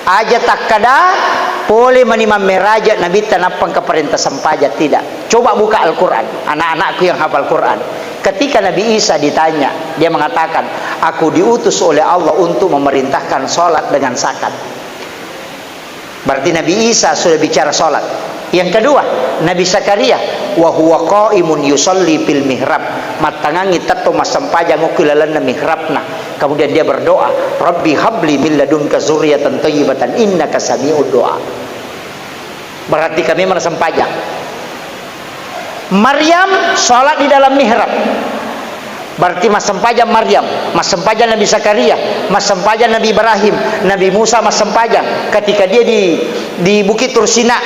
Aja takkada pole mani mammeraja nabitta nappa engka parenta sempaja, tidak. Coba buka Al-Quran, anak-anakku yang hafal Quran. Ketika Nabi Isa ditanya, dia mengatakan, "Aku diutus oleh Allah untuk memerintahkan sholat dengan zakat." Berarti Nabi Isa sudah bicara sholat. Yang kedua, Nabi Zakaria, "Wa huwa qaimun yusalli fil mihrab." Mattangangi tetto massempajang okko lalenna mihrabna. Kemudian dia berdoa, "Rabbi habli min ladunka zurriyatan thayyibatan innaka sami'ud du'a." Berarti kami mana sempajang. Maryam sholat di dalam mihrab. Berarti massempajang Maryam, massempajang Nabi Zakaria, massempajang Nabi Ibrahim, Nabi Musa massempajang ketika dia di, di Bukit Tursina.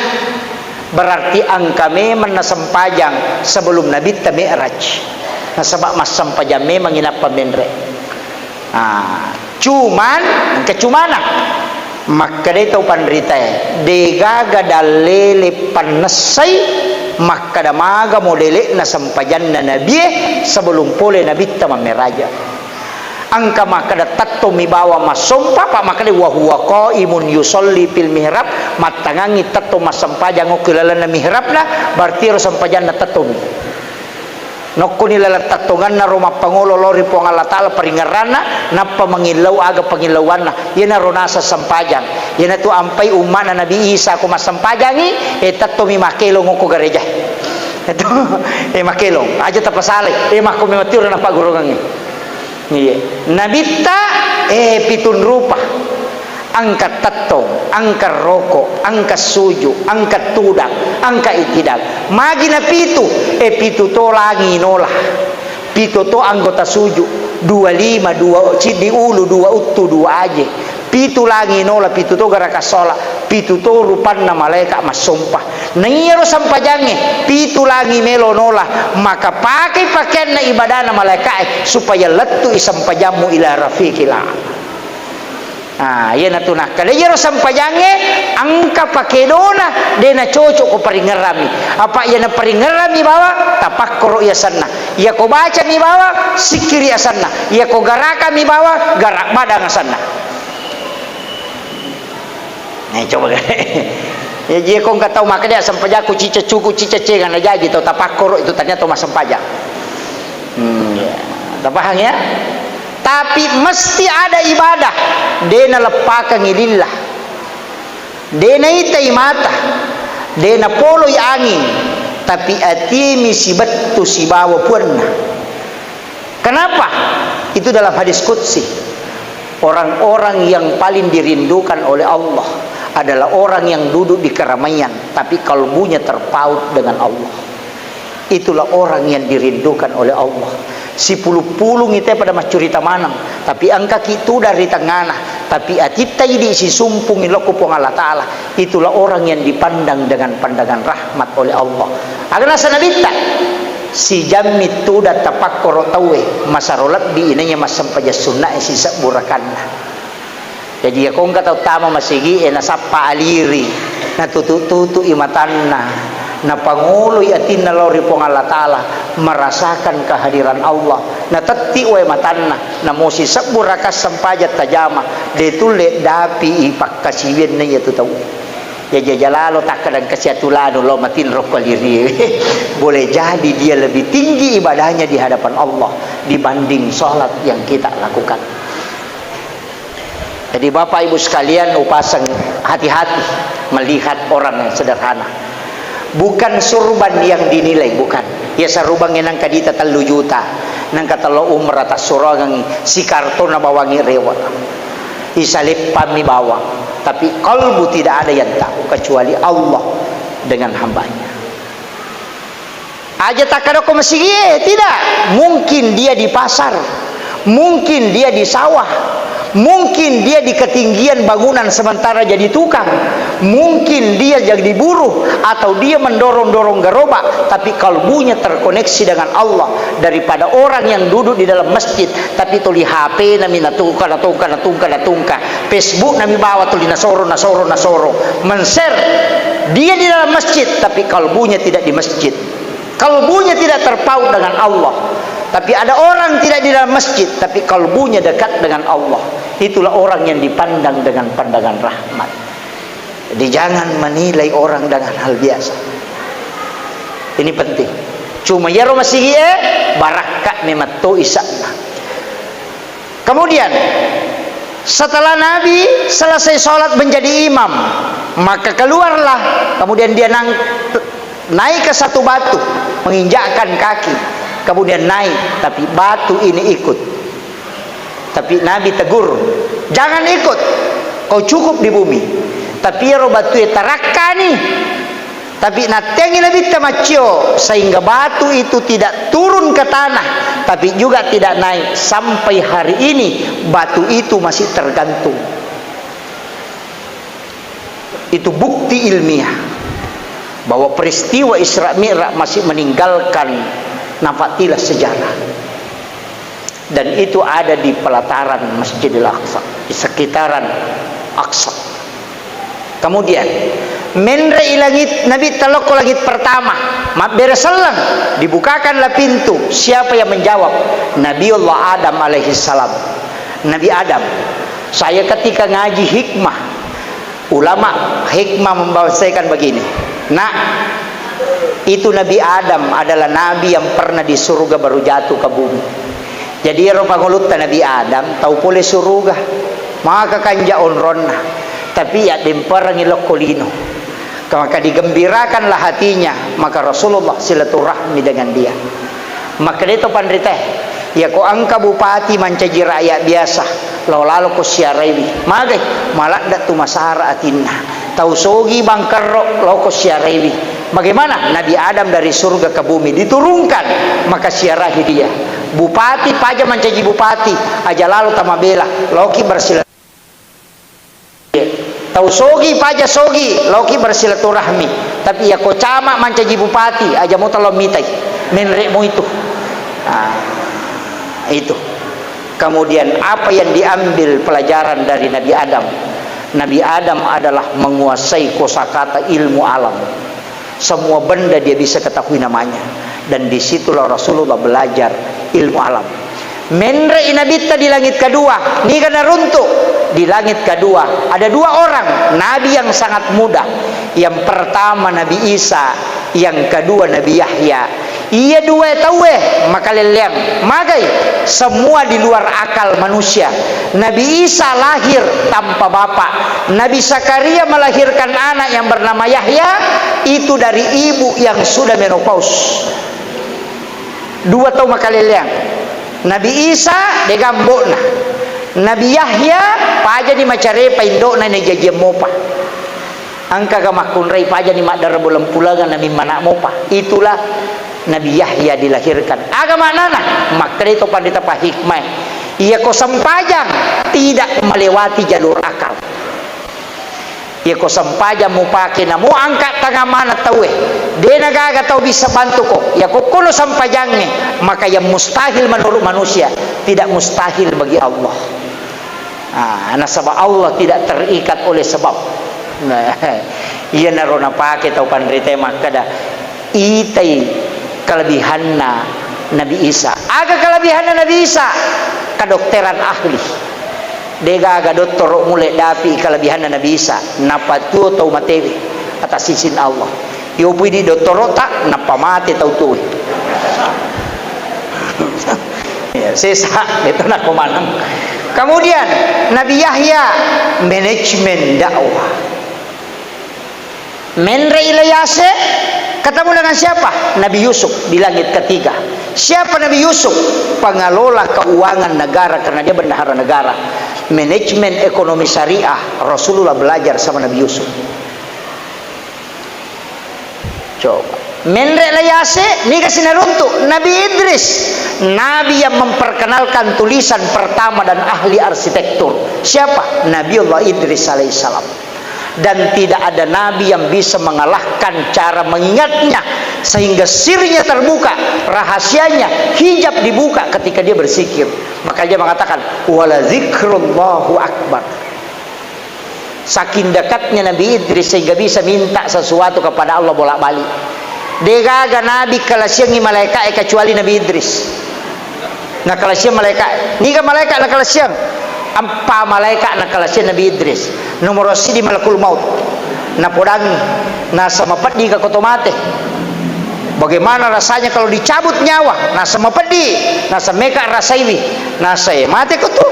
Berarti engka memang nasempajang sebelum Nabitta Mi'raj. Nasaba massempajang memang inappa menre. Ah, cuman, engka cumana. Makkedai tau panritae, degaga dallele pannessai makkeda maga modele'na sempajanna nabie sebelum pole nabitta mammeraja. Engka makkeda tettomi bawang massompa, pa makkeda wa huwa qaimun yusalli fil mihrab, mattangangi tetto massempajang okko lalenna mihrabna, berarti ero sempajanna tettomi. Nokkoni laleng tettongenna ro mappangolo lao ri Puang Allah Ta'ala paringerranna, nappa mangillau aga pangillauanna. Iyanaro naseng sempajang. Iyanatu ampai umma'na Nabi Isa ko massempajangi, eh, tettomi makkelong okko gareja. Itu, eh, makkelong. Aja tapasalai. Eh, makko memang tiura napaggurungengngi. Iya. Nabitta, eh, pitun rupa. Engka tettong, engka roko, engka suju, engka tudang, engka itidang. Magi napitu? Eh, pitu to langi nola. Pitu to anggota suju. Dua lima, dua ciddi ulu, dua uttu, dua aje. Pitu langi nola, pitu to garaka sola, pitu to rupanna malaeka massompa. Naiyaro sempajangnge, pitu langi melo nola, maka pakai pakaianna ibadana malaekae supaya lettu'i sempajammu ila rafiqil a'la. Ah, iyanatu nakkeda iyaro sempajangnge engka pakedona, de nacocok ko paringerrami. Apa iyana paringerrami bawang, tapakkoro i asenna. Iyako bacami bawang, sikkiri asenna. Iyako garakami bawang, garak badang asenna. Eh, coba. Ya, je ko engka tau makkeda sempajakku cicca cuku, cicca cenga, najaji tau tapakkoro itu ternyata tau massempajang. Hmm, ya. Tapahang ya? Tapi mesti ada ibadah, de naleppakengngi lillah. De naitai mata, de napoloi anging, tapi atimi sibettu sibawa puanna. Kenapa? Itu dalam hadis qudsi. Orang-orang yang paling dirindukan oleh Allah adalah orang yang duduk di keramaian, tapi kalbunya terpaut dengan Allah. Itulah orang yang dirindukan oleh Allah. Sipulung-pulungi te pada maccurita maneng, tapi engkaki tudang ri tengngana, tapi atitta idi sisumpungi lokko Puang Allah Ta'ala. Itulah orang yang dipandang dengan pandangan rahmat oleh Allah. Aga naseng Nabitta? Sijammi tudang tapakkoro tauwe, masero lebbi inaiya massempajang sunnae sisebbu rakanna. Jaji, iyako engka tau tama masigi'e, nasappa aliri, natutu-tutu'i matanna, napangoloi atinna lao ri Puang Allah Ta'ala, merasakan kehadiran Allah, natetti wae matanna, namo sisebbu raka sempajang tajama, de tulle dapi'i pakkasiwianna iyatu tauwe. Jaji, aja lalo takkadang kasi atu lanu lao matinro ko aliri. Boleh jadi dia lebih tinggi ibadahnya di hadapan Allah dibanding sholat yang kita lakukan. Jadi, Bapak Ibu sekalian, upasang hati-hati melihat orang yang sederhana. Bukan surban yang dinilai, bukan. Ya, sarubangnge nangka dita tellu juta, nangka tello umrah tassuroangengngi, sikartona bawangngi rewe. Isaleppammi bawang, tapi kalbu tidak ada yang tahu kecuali Allah dengan hambanya. Aja takkadako masigie, tidak. Mungkin dia di pasar, mungkin dia di sawah, mungkin dia di ketinggian bangunan sementara jadi tukang, mungkin dia jadi buruh, atau dia mendorong-dorong gerobak, tapi kalbunya terkoneksi dengan Allah daripada orang yang duduk di dalam masjid, tapi tuli H P nami natungka, natungka, natungka, natungka. Facebook nami bawa tuli nasoro, nasoro, nasoro. Men-share. Dia di dalam masjid, tapi kalbunya tidak di masjid. Kalbunya tidak terpaut dengan Allah. Tapi ada orang tidak di dalam masjid, tapi kalbunya dekat dengan Allah. Itulah orang yang dipandang dengan pandangan rahmat. Jadi, jangan menilai orang dengan hal biasa. Ini penting. Cuma iyaro masigie, barakka memetto isa'na. Kemudian, setelah Nabi selesai sholat menjadi imam, maka keluarlah, kemudian dia nang-, naik ke satu batu, menginjakkan kaki, kemudian naik, tapi batu ini ikut. Tapi Nabi tegur, "Jangan ikut, kau cukup di bumi." Tapi ero batue tarakkani. Tapi natteangi Nabitta maccio, sehingga batu itu tidak turun ke tanah, tapi juga tidak naik. Sampai hari ini, batu itu masih tergantung. Itu bukti ilmiah bahwa peristiwa Isra Mi'raj masih meninggalkan nampak tilas sejarah. Dan itu ada di pelataran Masjidil Aqsa, di sekitaran Aqsa. Kemudian, menre i langit, Nabitta lokko langit pertama, mabbere selleng, dibukakanlah pintu. Siapa yang menjawab? Nabiullah Adam alaihissalam. Nabi Adam, saya ketika ngaji hikmah, ulama hikmah membahasakan begini, "Nak, itu Nabi Adam adalah nabi yang pernah di surga baru jatuh ke bumi." Jadi, ero pangulutta Nabi Adam, tau pole suruga, maka kanja onronna, tapi yaddemperengngi lokko lino. Maka digembirakanlah hatinya, maka Rasulullah silaturahmi dengan dia. Makkedai to panritae, "Iyako engka bupati mancaji rakyat biasa, lao lalo ko siaraiwi. Magai? Maladde tu masara atinna. Tau sogi bangkerro lao ko siaraiwi." Bagaimana? Nabi Adam dari surga ke bumi diturunkan, maka siarahi dia. Bupati paja mancaji bupati, aja lalo tamabela, laoki bersila Tau sogi, paja sogi, laoki bersilaturahmi. Tapi iyako camat mancaji bupati, aja mo talo mitai. Menre mo itu. Nah, itu. Kemudian apa yang diambil pelajaran dari Nabi Adam? Nabi Adam adalah menguasai kosakata ilmu alam. Semua benda dia bisa ketahui namanya. Dan disitulah Rasulullah belajar ilmu alam. Menre'i Nabitta di langit kedua, niga naruntuk? Di langit kedua, ada dua orang nabi yang sangat muda. Yang pertama Nabi Isa, yang kedua Nabi Yahya. Iya dua tauwe makalelleang. Magai? Semua di luar akal manusia. Nabi Isa lahir tanpa bapak. Nabi Zakaria melahirkan anak yang bernama Yahya, itu dari ibu yang sudah menopause. Dua tau makalelleang. Nabi Isa, dega ambo'na. Nabi Yahya, pajani macarepa indo'na, najajiang mopa. Engkaga makkunrai pajani maddara boleng pulangan namimma anak mopa. Itulah Nabi Yahya dilahirkan. Aga maknana? Makkedai to panrita pahikmae, iyako sempajang tidak melewati jalur akal. Iyako sempajang mupake namo angka tangang maneng tauwe, de nagaga tau bisa bantuko. Iyako kono sempajangnge, maka yang mustahil menurut manusia tidak mustahil bagi Allah. Ah, nasaba Allah tidak terikat oleh sebab. Nah, iyanaro napake tau panritae makkeda, itai kelebihanna Nabi Isa. Aga kelebihanna Nabi Isa? Kedokteran ahli. Degaga dottoro mulle dapi kelebihanna Nabi Isa. Napatuo tau matewe atas izin Allah. Yopui di dottoro'ta, nappa mate tau tuwe. Ya, sesa, itu nako maneng. Kemudian, Nabi Yahya, manajemen dakwah. Menre ilayase, ketemu dengan siapa? Nabi Yusuf di langit ketiga. Siapa Nabi Yusuf? Pengelola keuangan negara, karena dia bendahara negara. Manajemen ekonomi syariah, Rasulullah belajar sama Nabi Yusuf. Coba. Menre layase, niga sinaruntu? Nabi Idris. Nabi yang memperkenalkan tulisan pertama dan ahli arsitektur. Siapa? Nabiullah Idris alaihissalam. Dan tidak ada nabi yang bisa mengalahkan cara mengingatnya, sehingga sirnya terbuka, rahasianya, hijab dibuka ketika dia berzikir. Maka dia mengatakan, "Wala zikrullahu akbar." Saking dekatnya Nabi Idris sehingga bisa minta sesuatu kepada Allah bolak-balik. Degaga nabi kalasiangi malaika'e kecuali Nabi Idris. Nakalasiang malaika. Niga malaika nakalasiang? Eppa malaika nakalasiang Nabi Idris. Nomoro sidi malakul maut. Napodangi, nasaba mapeddi ka ko to mate. Bagaimana rasanya kalau dicabut nyawa? Nasaba mapeddi, nasaba meka rasaiwi. Nasaba mate ko tu.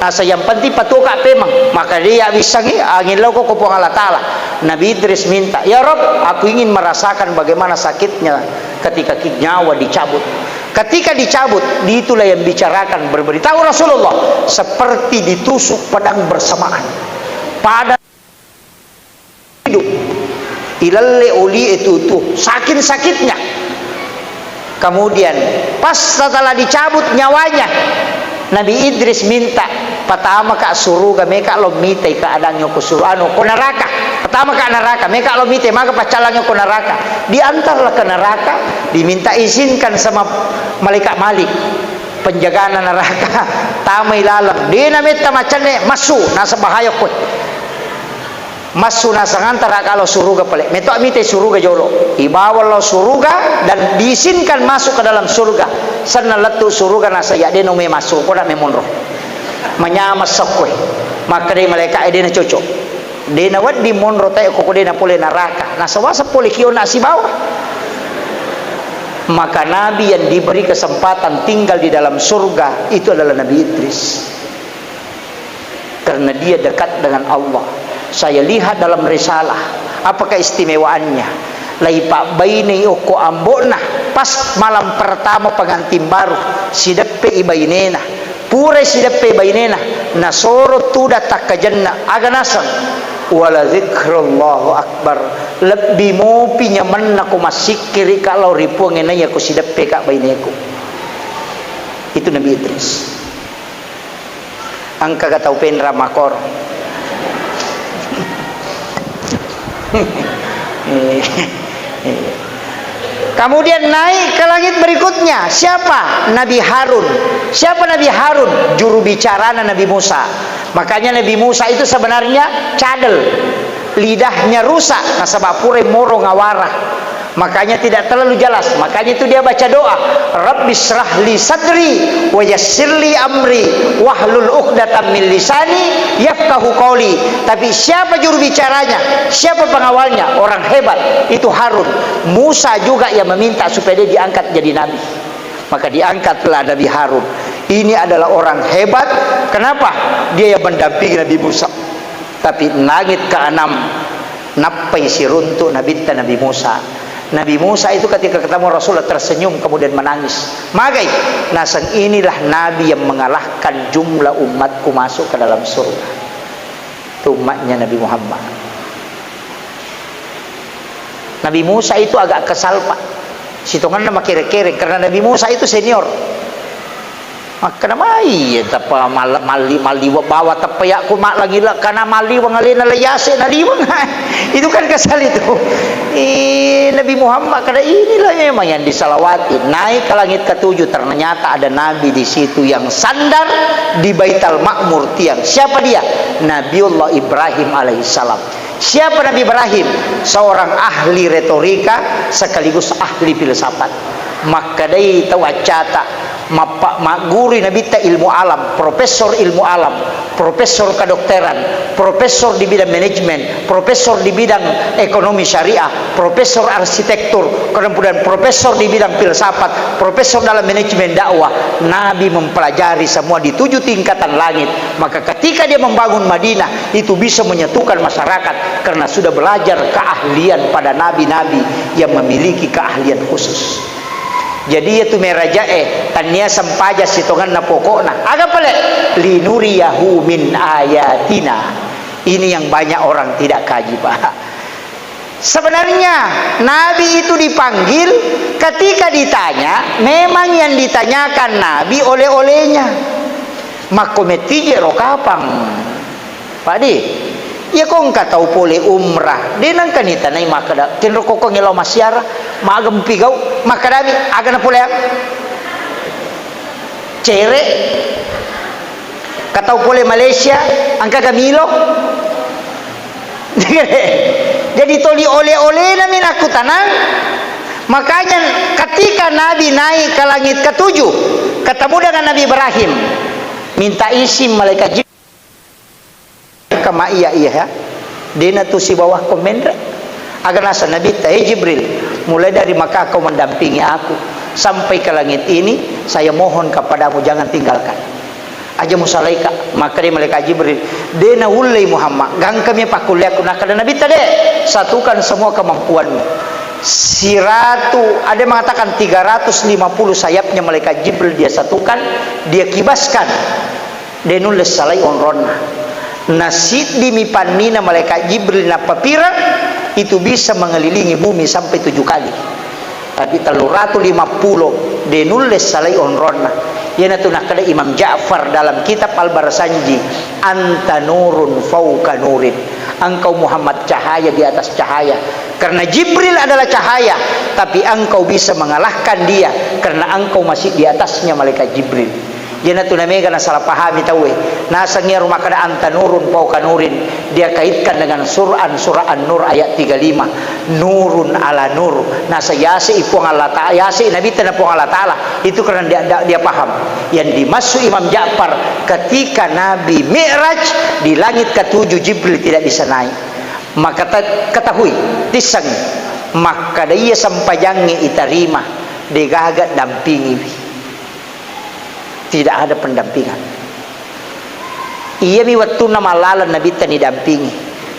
Nasaba yang penting patuoka pemeng. Maka dia wissangi angin lauko ko Puang Allah Taala. Nabi Idris minta, "Ya Rob, aku ingin merasakan bagaimana sakitnya ketika ki-, nyawa dicabut." Ketika dicabut, itulah yang bicarakan, berberitahu Rasulullah, seperti ditusuk pedang bersamaan. Pada hidup, ilalle oli itu tuh, saking sakitnya. Kemudian, pas setelah dicabut nyawanya, Nabi Idris minta, "Patamaka suruga, meka lo mitai keadaannya ko suru-, anu, ko neraka. Patamaka neraka, meka lo mitai, maka paccalangnya ko neraka." Diantarlah ke neraka, diminta izinkan sama malaikat Malik, penjagana neraka, tamai laleng. Dena metta macenne, massu, nasaba bahaya koe. Massu nasang antara ka lao suruga pale. Meto mite suruga jolo. Ibawa lao suruga dan diizinkan masuk ke dalam surga. Senna lettu suruga nasaba dena me masuk, ko nak me monro. Manyama sokkoe. Makkedai malaikat, "Eh, dena cocok. Dena wedding monro tae ko, ko dena pole neraka." Nasaba pole kio nak sibawa. Maka nabi yang diberi kesempatan tinggal di dalam surga itu adalah Nabi Idris. Karena dia dekat dengan Allah. Saya lihat dalam risalah, apa keistimewaannya? Laipabbainei okko ambo'na pas malam pertama pengantin baru, sideppe i bainena. Purai sideppe i bainena, nasoro tudang takkajenna, aga naseng? Wala zikrullahu akbar. Lebbi mopi nyamenna ko massikkiri ka lao ri Puang e naiya ko sideppe ka baineku. Itu Nabi Idris. Engkaga tau penra makor? Kemudian naik ke langit berikutnya. Siapa? Nabi Harun. Siapa Nabi Harun? Juru bicarana Nabi Musa. Makanya Nabi Musa itu sebenarnya cadel. Lidahnya rusak, nasaba pura moro ngawara. Makanya tidak terlalu jelas. Makanya itu dia baca doa, "Rabbi syrah li sadri wa yassir li amri wahlul uqdatam min lisani yafqahu qauli." Tapi siapa juru bicaranya? Siapa pengawalnya? Orang hebat. Itu Harun. Musa juga yang meminta supaya dia diangkat jadi nabi. Maka diangkatlah Nabi Harun. Ini adalah orang hebat. Kenapa? Dia yang mendampingi Nabi Musa. Tapi langit keenam, nappai siruntuk Nabitta Nabi Musa. Nabi Musa itu ketika ketemu Rasulullah tersenyum, kemudian menangis. Magai? Naseng, inilah Nabi yang mengalahkan jumlah umatku masuk ke dalam surga. Itu umatnya Nabi Muhammad. Nabi Musa itu agak kesal, Pak. Sitongenna makere-kere, karena Nabi Musa itu senior. Makkeda mai, iya, tappa mal-, malli-, malliweng bawa tappa yakku mallangi le-, kana malliweng alena le yase naliweng. Itu kan kesal itu. Eh, Nabi Muhammad kada inilah memang yang disalawati. Naik ke langit ketujuh, ternyata ada Nabi di situ yang sandar di Baitul Ma'mur tiang. Siapa dia? Nabiullah Ibrahim alaihissalam. Siapa Nabi Ibrahim? Seorang ahli retorika sekaligus ahli filsafat. Makkedai tau accata, mappa-, maggurui Nabitta ilmu alam, profesor ilmu alam, profesor kedokteran, profesor di bidang manajemen, profesor di bidang ekonomi syariah, profesor arsitektur, kemudian profesor di bidang filsafat, profesor dalam manajemen dakwah. Nabi mempelajari semua di tujuh tingkatan langit. Maka ketika dia membangun Madinah, itu bisa menyatukan masyarakat karena sudah belajar keahlian pada nabi-nabi yang memiliki keahlian khusus. Jadi, iya tu merajae, tania sempaja sitonganna pokokna. Aga pale? Linuriyahu min ayatina. Ini yang banyak orang tidak kaji, Pak. Sebenarnya, Nabi itu dipanggil, ketika ditanya, memang yang ditanyakan Nabi oleh-olehnya. Makko mettije ro kapang. Pak Di, iya ko engka tau pole umrah, de nengka nitanai makkeda, kenro kokko ngelo massiara, magempi gau, makkedami, aga napoleang? Cere? Ka tau pole Malaysia, engka ga milo? Jadi toli oleh-olehna mi nakkutanang. Makanya ketika Nabi naik ke langit ketujuh, ketemu dengan Nabi Ibrahim, minta izin malaikat Jibril. Kama iya, iya, ya. Dena tu sibawa komenre. Aga nasa Nabitta, "Hei Jibril, mulai dari maka kau mendampingi aku sampai ke langit ini, saya mohon kepadamu, jangan tinggalkan." Aja musalaika, makkeda malaikat Jibril, "De naullei Muhammad, gangkami pakkulleakku." Nakkeda Nabitta, "De, satukan semua kemampuanmu." Siratu, ada yang mengatakan tiga ratus lima puluh sayapnya malaikat Jibril dia satukan, dia kibaskan. De nulle salai onronna. Nasiddimi pannina malaikat Jibril nappapireng, itu bisa mengelilingi bumi sampai tujuh kali. Tapi telluratu lima puluh de nulle salai onronna. Iyanatu nakkeda Imam Ja'far dalam kitab Al-Barsanji, "Anta nurun fauqa nurin." Engkau Muhammad cahaya di atas cahaya. Karena Jibril adalah cahaya, tapi engkau bisa mengalahkan dia karena engkau masih di atasnya malaikat Jibril. Iyanatu namega nasalah pahami tauwe. Naseng iyaro makkeda anta nurun fauqa nurin, dia kaitkan dengan Quran surah An-Nur ayat tiga lima. Nurun ala nur. Nasa yase i Puang Allah Ta'ala, yase i Nabitta na Puang Allah Ta'ala. Itu karena dia, dia, dia paham. Yang dimaksud Imam Ja'far, ketika Nabi Mi'raj di langit ketujuh, Jibril tidak bisa naik. Maka ta-, ketahui, tissengi. Makkeda iya sempajangnge itarima, degaga dampingiwi. Tidak ada pendampingan. Iyami wettunna mallaleng Nabitta nidampingi.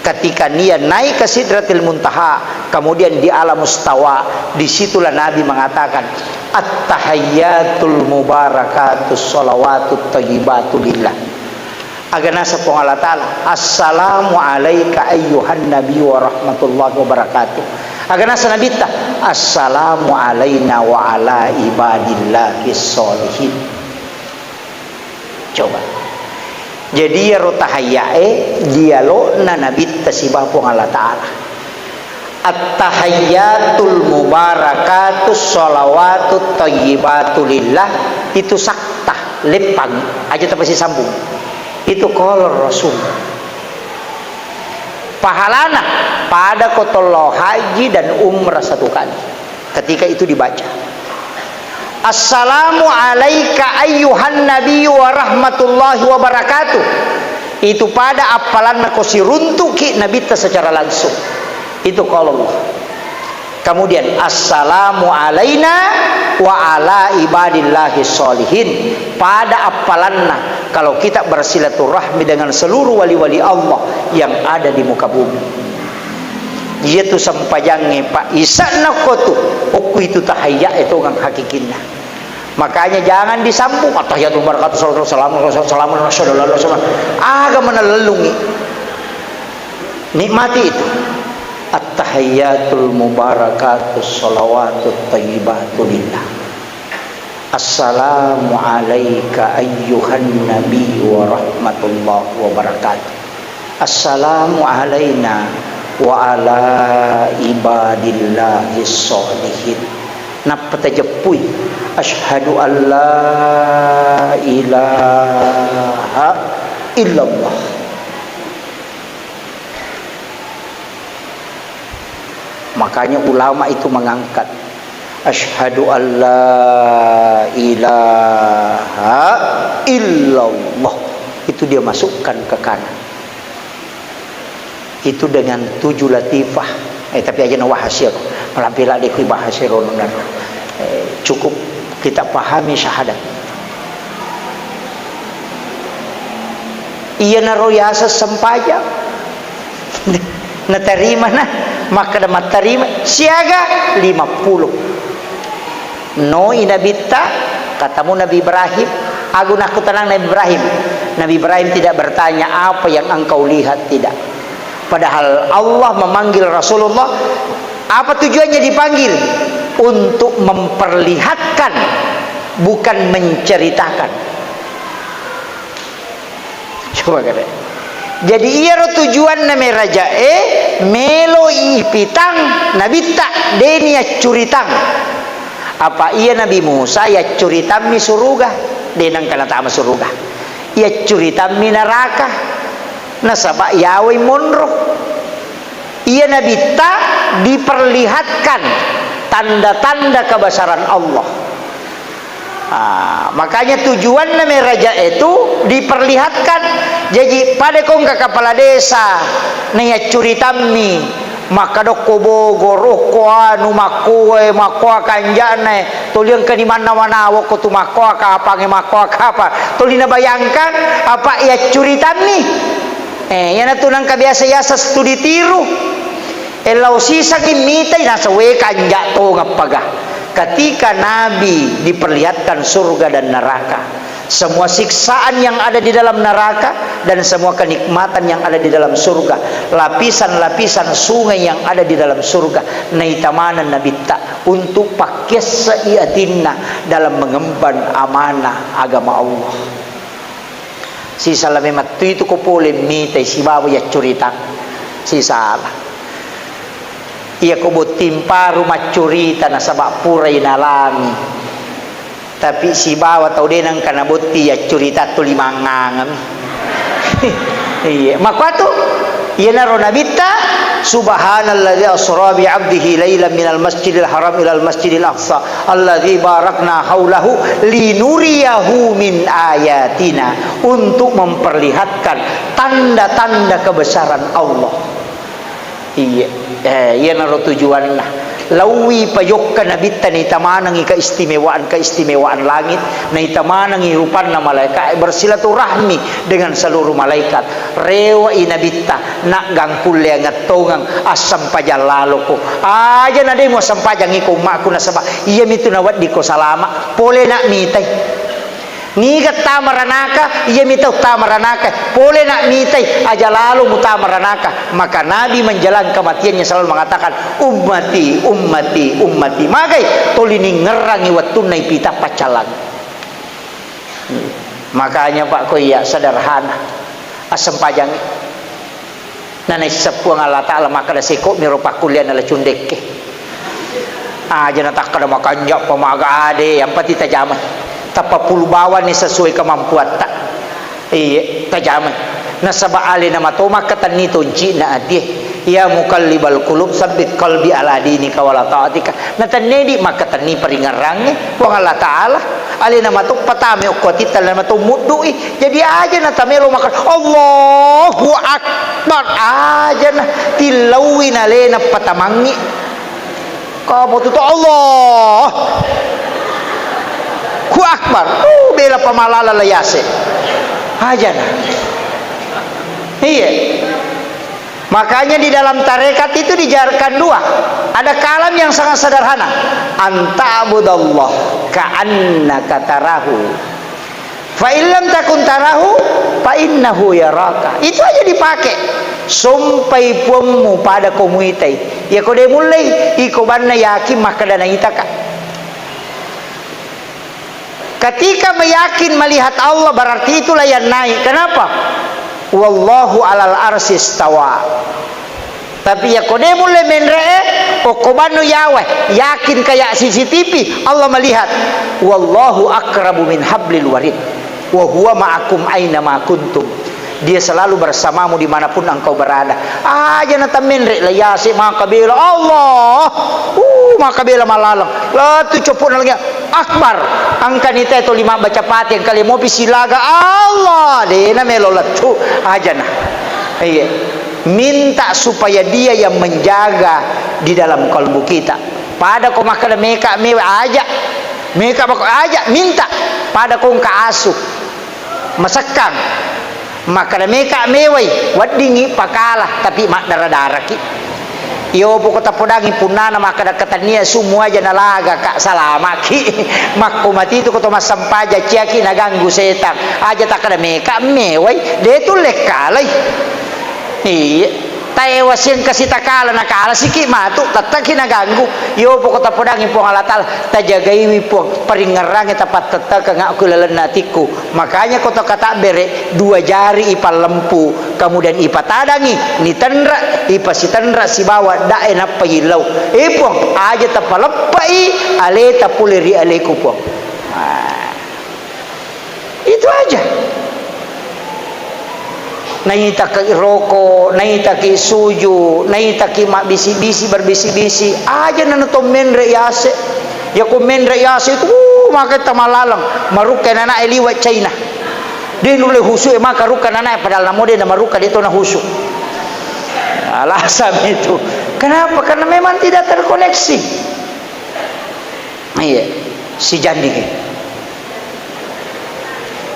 Ketika nia naik ke Sidratil Muntaha, kemudian di Alam Mustawa, disitulah Nabi mengatakan, "At-tahiyyatul mubarakatus shalawatut thayyibatu lillah." Aga nasa Puang Allah Ta'ala, "Assalamu alaika ayyuhan nabi wa rahmatullahi wa barakatuh." Aga nasa Nabitta, "Assalamu alaina wa ala ibadillahis sholihin." Coba. Jadi, iyaro tahayyae dialogna Nabitta siba Puang Allah Ta'ala. At-tahiyyatul mubarakatus shalawatut thayyibatu lillah, itu sakta, leppang, aja tapasisambung. Itu qala Rasul. Pahalana pada ko tollo haji dan umrah satu kali. Ketika itu dibaca, "Assalamu alaika ayyuhan nabiyyu wa rahmatullahi wa barakatuh." Itu pada appalanna ko siruntuki Nabitta secara langsung. Itu qala Allah. Kemudian, "Assalamu alaina wa ala ibadillahi sholihin." Pada appalanna kalau kita bersilaturahmi dengan seluruh wali-wali Allah yang ada di muka bumi. Iyatu sempajangnge, Pak, isa'na kotu, okku itu tahayya e tongang hakikinna. Makanya jangan disambung, "Attahiyatul barakatuh, salatu wassalamu, salamu, salamu, asyhadu an la ilaha illallah." Aga manellungi. Nikmati itu. Attahiyatul mubarakatus shalawatut thayyibatu lillah. Assalamu alaika ayyuhan nabi wa rahmatullahi wa barakatuh. Assalamu alaina wa ala ibadillahis sholihin. Nappa tajeppui, asyhadu an la ilaha illallah. Makanya ulama itu mengangkat, asyhadu an la ilaha illallah. Itu dia masukkan ke kanan. Itu dengan tujuh latifah. Eh, tapi aja na wahas ya, malampe ladde ku bahas ya, rono dan, eh, cukup kita pahami syahadat. Iyanaro yaseng sempajang. Natarima na, makkeda mattarima, siaga lima puluh. Noi Nabitta, katamu Nabi Ibrahim, agu nakkutanang Nabi Ibrahim. Nabi Ibrahim tidak bertanya, "Apa yang engkau lihat?" Tidak. Padahal Allah memanggil Rasulullah, apa tujuannya dipanggil? Untuk memperlihatkan, bukan menceritakan. Coba kare. Jadi iyaro tujuanna merajae, melo ipitang Nabitta, deni accuritang. Apa iya Nabi Musa yaccuritammi suruga, de nengka natama suruga. Yaccuritammi neraka, nasaba yawai monro. Iya Nabitta diperlihatkan tanda-tanda kebesaran Allah. Ah, makanya tujuanna meraja itu diperlihatkan. Jadi, pada kongka kepala desa, naiyaccuritammi, makkadokko Bogor, okko anu, makkoe, makkoa kanjana, toli engkani manna manawa, okko tu makkoa kapange, makkoa kapang. Toli nabayangkan, apa yaccuritammi. Eh, iyanatu nengka biasa yaseng studi tiru. Eh, lao sisangngi mitai, naseng, "We, kanja tongeng paga." Ketika Nabi diperlihatkan surga dan neraka, semua siksaan yang ada di dalam neraka dan semua kenikmatan yang ada di dalam surga, lapisan-lapisan sungai yang ada di dalam surga, naita maneng Nabitta untuk pakkessai atinna dalam mengemban amanah agama Allah. Sisala memang tu itu ko pole mitai sibawa yaccuritang. Sisala. Iya ko botting paru maccurita nasaba purai nalami. Tapi sibawa tau de nengka nabotti yaccurita tu limangngangami. Iya, makkuatu iyanaro Nabitta, "Subhanalladzi asra bi 'abdihi lailan minal masjidil haram ilal masjidil aqsa alladzi barakna haulahu linuriyahu min ayatina," untuk memperlihatkan tanda-tanda kebesaran Allah. Iya, eh, iyanaro tujuanna. Laowi pajokka Nabitta, naita manengngi keistimewaan-keistimewaan langit, naita manengngi rupanna malaika, bersilaturahmi dengan seluruh malaikat. Rewe'i Nabitta, naggangkulleangeng tongeng assempajang laloko. Aja na de muassempajang iko ummakku, nasaba iyamitu naweddiko salama. Pole na mitai. Niga tama ranaka, iyami tau tama ranaka. Pole na mitai, aja lalo mutama ranaka. Maka Nabi menjelang kematiannya selalu mengatakan, "Ummati, ummati, ummati." Magai toli ningngerangi wettunna ipita paccallang. Makanya, Pak, ko iya sederhana assempajangnge. Nanaisseng Puang Allah Ta'ala makkeda, "Seko'mi ro pakkullianna La Cundekke." Aja natakkeda makanja pamaga ade, yang penting tajamai. Tappa pulu bawanni sesuai kemampuatta. Iye, tajamai. Nasaba alena mato makkatenni tonci'na atie. Ya muqallibal qulub, tsabbit qalbi ala dinika wala ta'atika. Natennedi makkatenni paringerrangnge Puang Allah Ta'ala. Alena mato patame okko atitta, alena mato muddu'i. Jadi aja natamelo makkeda, "Allahu Akbar." Aja na tillaui nalena patamangngi. Kamu tutu, "Allahu Akbar." Uh, bela pamalala layase. Aja na. Iya. Makanya di dalam tarekat itu diajarkan dua. Ada kalam yang sangat sederhana. Anta'budallah ka'annaka tarahu. Fa in lam takun tarahu, fa innahu yaraka. Itu aja dipakai. Sompai puangmu pada ko muitai. Iya ko de mullei, iko banna yakin makkeda naitaka. Ketika meyakin melihat Allah, berarti itulah yang naik. Kenapa? Wallahu alal arsy istawa. Tapi yako de mulle menre'e, okko banno yawe, yakin kayak C C T V, Allah melihat. Wallahu aqrabu min hablil warid. Wa huwa ma'akum aina ma kuntum. Dia selalu bersamamu dimanapun engkau berada. Aja na tammenre la yase maka bela Allah. Uh, maka bela malaleng. La tu copona lagi akbar. Engkani te to lima baca Fatihah kali mopi silaga Allah. Dena melo lettu. Aja na. Iya. Minta supaya dia yang menjaga di dalam kalbu kita. Pada ko makkeda meka mewa aja. Meka bako aja minta. Pada ko engka asu. Masekkang. Makkeda meka mewai, weddingngi pakala, tapi maddara-daraki. Iyo poko tapodangi punnana makkeda ketennia sumu aja nalaga ka salamaki. Makko mati tu ko to massempaja ciaki naganggu setang. Aja takkeda meka mewai, de tu lekkalai. Iya. Taewa siengka sitakala nakala siki matu, tetteki naganggu. Iyo poko tapodangi Puang Allah Taala, tajagaiwi Puang, paringngerangi tapattettekeng aku lalenna atikku. Makanya ko to katabbere, dua jari ipallempu, kemudian ipatadangi, nitenra, ipasitenra sibawa dae nappa yillau. Eh Puang, aja tapaleppai aleta pole ri aleku Puang. Ah. Itu aja. Naitaki roko, naitaki suju, naitaki mabbisi-bisi, berbisi-bisi, aja nana to menre yase. Yako menre yase itu, uh, maka tamalaleng, marukka nana e liwa China. De nulle husu e maka rukka nana e, padahal namo de namarukka de to nahusu. Alasan itu. Kenapa? Karena memang tidak terkoneksi. Iya, sijandingi.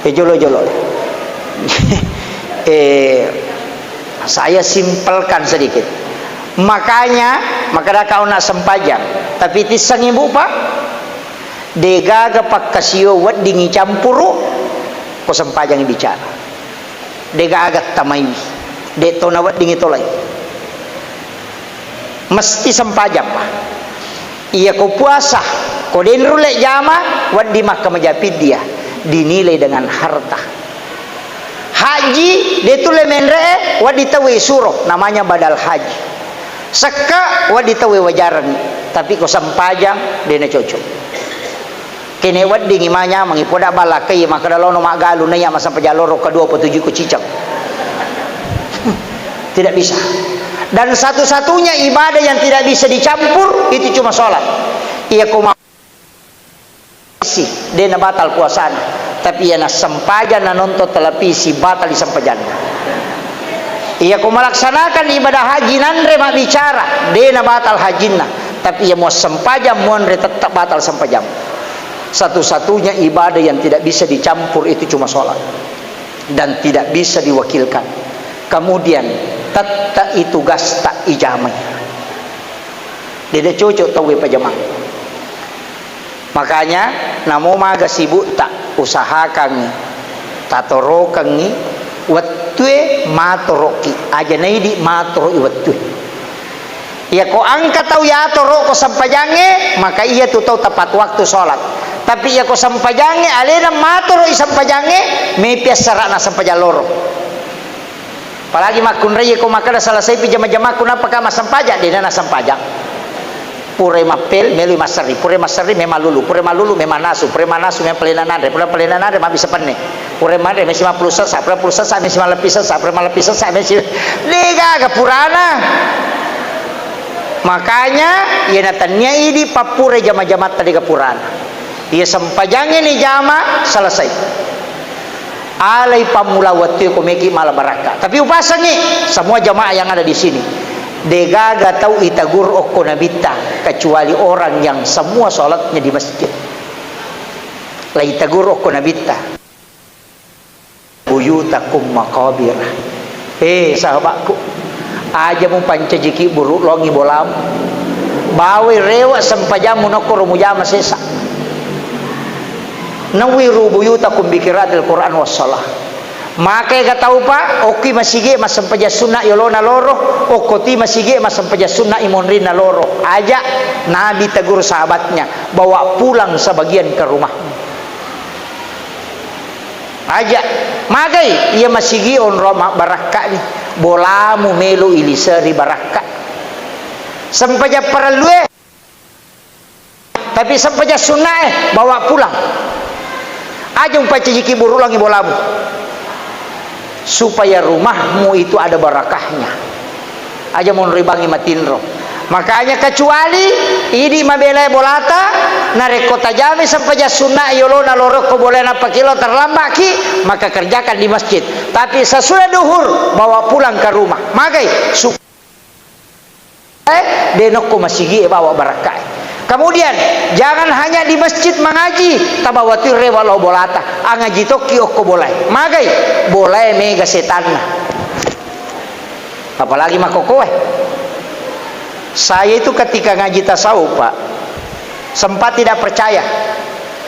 Eh, jolo-jolo. Eh, saya simpelkan sedikit. Makanya, makada kau nak sempajang. Tapi tisseng ibu, Pak, degaga pakkasio wedding icampuru, ko sempajang bicara. Degaga tamaiwi. De to nawedding tolai. Mesti sempajang, Pak. Iya ko puasa, ko denrulle jama, wedding makkamaja piddiyah, dinilai dengan harta. Haji, de tulle menre'e, wedding tauwe isuro, namanya badal haji. Sekka, wedding tauwe wajarengngi, tapi ko sempajang, de nacocok. Kene weddingngi manyamengngi poda ballakkai makkeda laono maggalung naiya massempajang loro kedua petuju ko ciceng. Tidak bisa. Dan satu-satunya ibadah yang tidak bisa dicampur itu cuma sholat. Iya ko ma-, si, de na batal puasana. Tapi iya na sempajang na nonton televisi batal di sempajanna. Iya ko melaksanakan ibadah haji nanre mabbicara, de na batal hajinna. Tapi iya muassempajang muanre tetap batal sempajang. Satu-satunya ibadah yang tidak bisa dicampur itu cuma sholat. Dan tidak bisa diwakilkan. Kemudian, tette itu gasta ijamai. Dede cocok tauwe pajama. Makanya, namo maga sibukta, usahakangngi, tatorokengngi, wettue matoroki, aja naidi matoroki wettue. Iya ko engka tau yatoro ko sempajangnge, maka iya tu tau tepat waktu sholat. Tapi iya ko sempajangnge, alena matoro i sempajangnge, mepi assara'na sempajang loro. Apalagi makkunrai ko makkeda selesaipi jama-jamakku, nappaka massempajang, dena nassempajang. Purai mappel, meloi masserri. Purai masserri, memang lulu. Purai malulu, memang nasu. Purai manasu, memang palena nanre. Purai palena nanre, mabbissa penne. Purai manre, mesi mappulu sessa. Purai pulu sessa, mesi malleppi sessa. Purai malleppi sessa, mesi, degaga purana. Makanya, iya natennia idi pappurai jama-jamatta dega purana. Iya sempajangnge ni jama, selesai. Alai pammula wettue ko meki mala barakka. Tapi upasengngi semua jamaah yang ada di sini. Degaga tau itagur okko nabitta kecuali orang yang semua sholatnya di masjid. La itagur okko nabitta. Buyutakum maqabir. Eh, sahabatku, aja mupancajiki buruk longi bolamu. Bawai rewe sempajammu nokkoro mujama sesa. Nawwiru buyutakum bi qiraatil Qur'an was shalah. Maka ega tau, Pak, okki masigi massempajang sunna yolona loro, okkoti masigi massempajang sunna imonrinna loro. Aja, Nabi tegur sahabatnya, bawa pulang sebagian ke rumah. Aja, magai iya masigi onro mabbarakkani, bolamu melo iliseri barakka. Sempajang parellue, tapi sempajang sunnae bawa pulang. Aja umpaccajiki burulangi bolamu. Supaya rumahmu itu ada barakahnya. Aja monri bangi matinro. Makanya kecuali idi mabelae bolata, narekko tajami sempajang sunna yolona lorokko bolae nappaki lo terlambaki, maka kerjakan di masjid. Tapi sesudah duhur, bawa pulang ke rumah. Magai, su- eh, denokko masigi e bawa barakka e. Kemudian, jangan hanya di masjid mengaji, tabawa tu rewa lao bolata, angaji tokki okko bolae. Magai, bolae mega setanna. Apalagi makkokoe. Saya itu ketika ngaji tasawuf, Pak, sempat tidak percaya.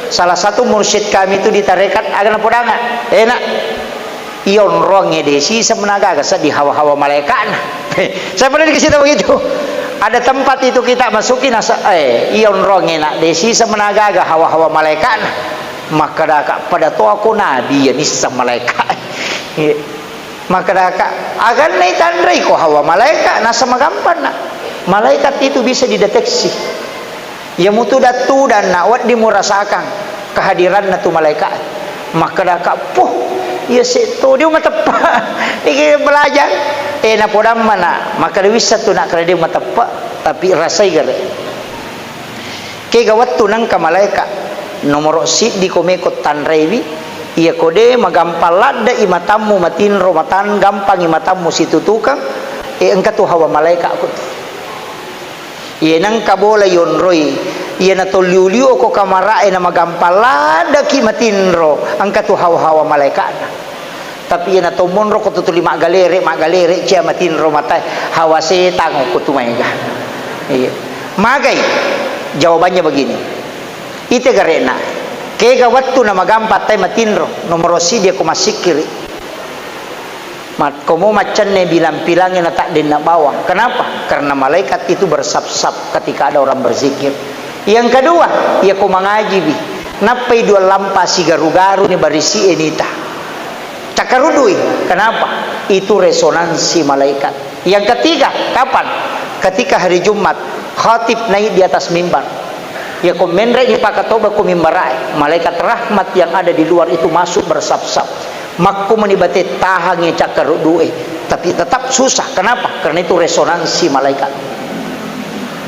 Salah satu mursyid kami itu di tarekat, aga napodanga, "Eh, Nak, iya onroangnge de siseng menagaga seddi hawa-hawa malaikatna." Saya pernah dikasih tahu begitu. Ada tempat itu kita masuki, nasa, eh, iya onroangnge, Nak, de siseng menagaga hawa-hawa malaikatna. Makkedaka, "Pada to ako nabi ya nisseng malaikat." Iya. Makkedaka, "Aganna itanrei ko hawa malaikat, nasa magampanna. Malaikat itu bisa dideteksi. Iya mutu dattudanna, wedding murasakang kehadiranna tu malaikat." Makkedaka, "Puh, iya setto dia mateppe." Iki belajar. Eh, napodammana, makkeda wissa tu nak kredit mateppe, tapi rasai gare. Kega wettu nengka malaeka, nomoro siddi ko meko tanraiwi, iyako de magampang ladde'i matammu matinro matan, gampangi matammu situtukeng, e, engka tu hawa malaeka ko. Iye nengka bola yonroi, iyana tolliu-liu ko kamara'e na magampang laddeki matinro, engka tu hawa-hawa malaeka'na. Tapi iyana to monro ko tutuli maggalere, maggalere cia matinro matae, hawa setang ko tu maega. Iya. Magai? Jawabannya begini. Ite gare'na. Kega wettu na magampa tai matinro, nomoro siddi ko massikkiri. Makkomo maccanne bilang-pilangi na taddenna bawang. Kenapa? Karena malaikat itu bersap-sap ketika ada orang berzikir. Yang kedua, iya ko mangajiwi. Nappai dua lampa sigaru-garu ni barisi e nita. Cakkarudui. Kenapa? Itu resonansi malaikat. Yang ketiga, kapan? Ketika hari Jumat, khatib naik di atas mimbar. Ya ko menre di pakatoba ko mimbarae, malaikat rahmat yang ada di luar itu masuk bersap-sap. Makku meni bate tahangi cakkarudue, tapi tetap susah. Kenapa? Karena itu resonansi malaikat.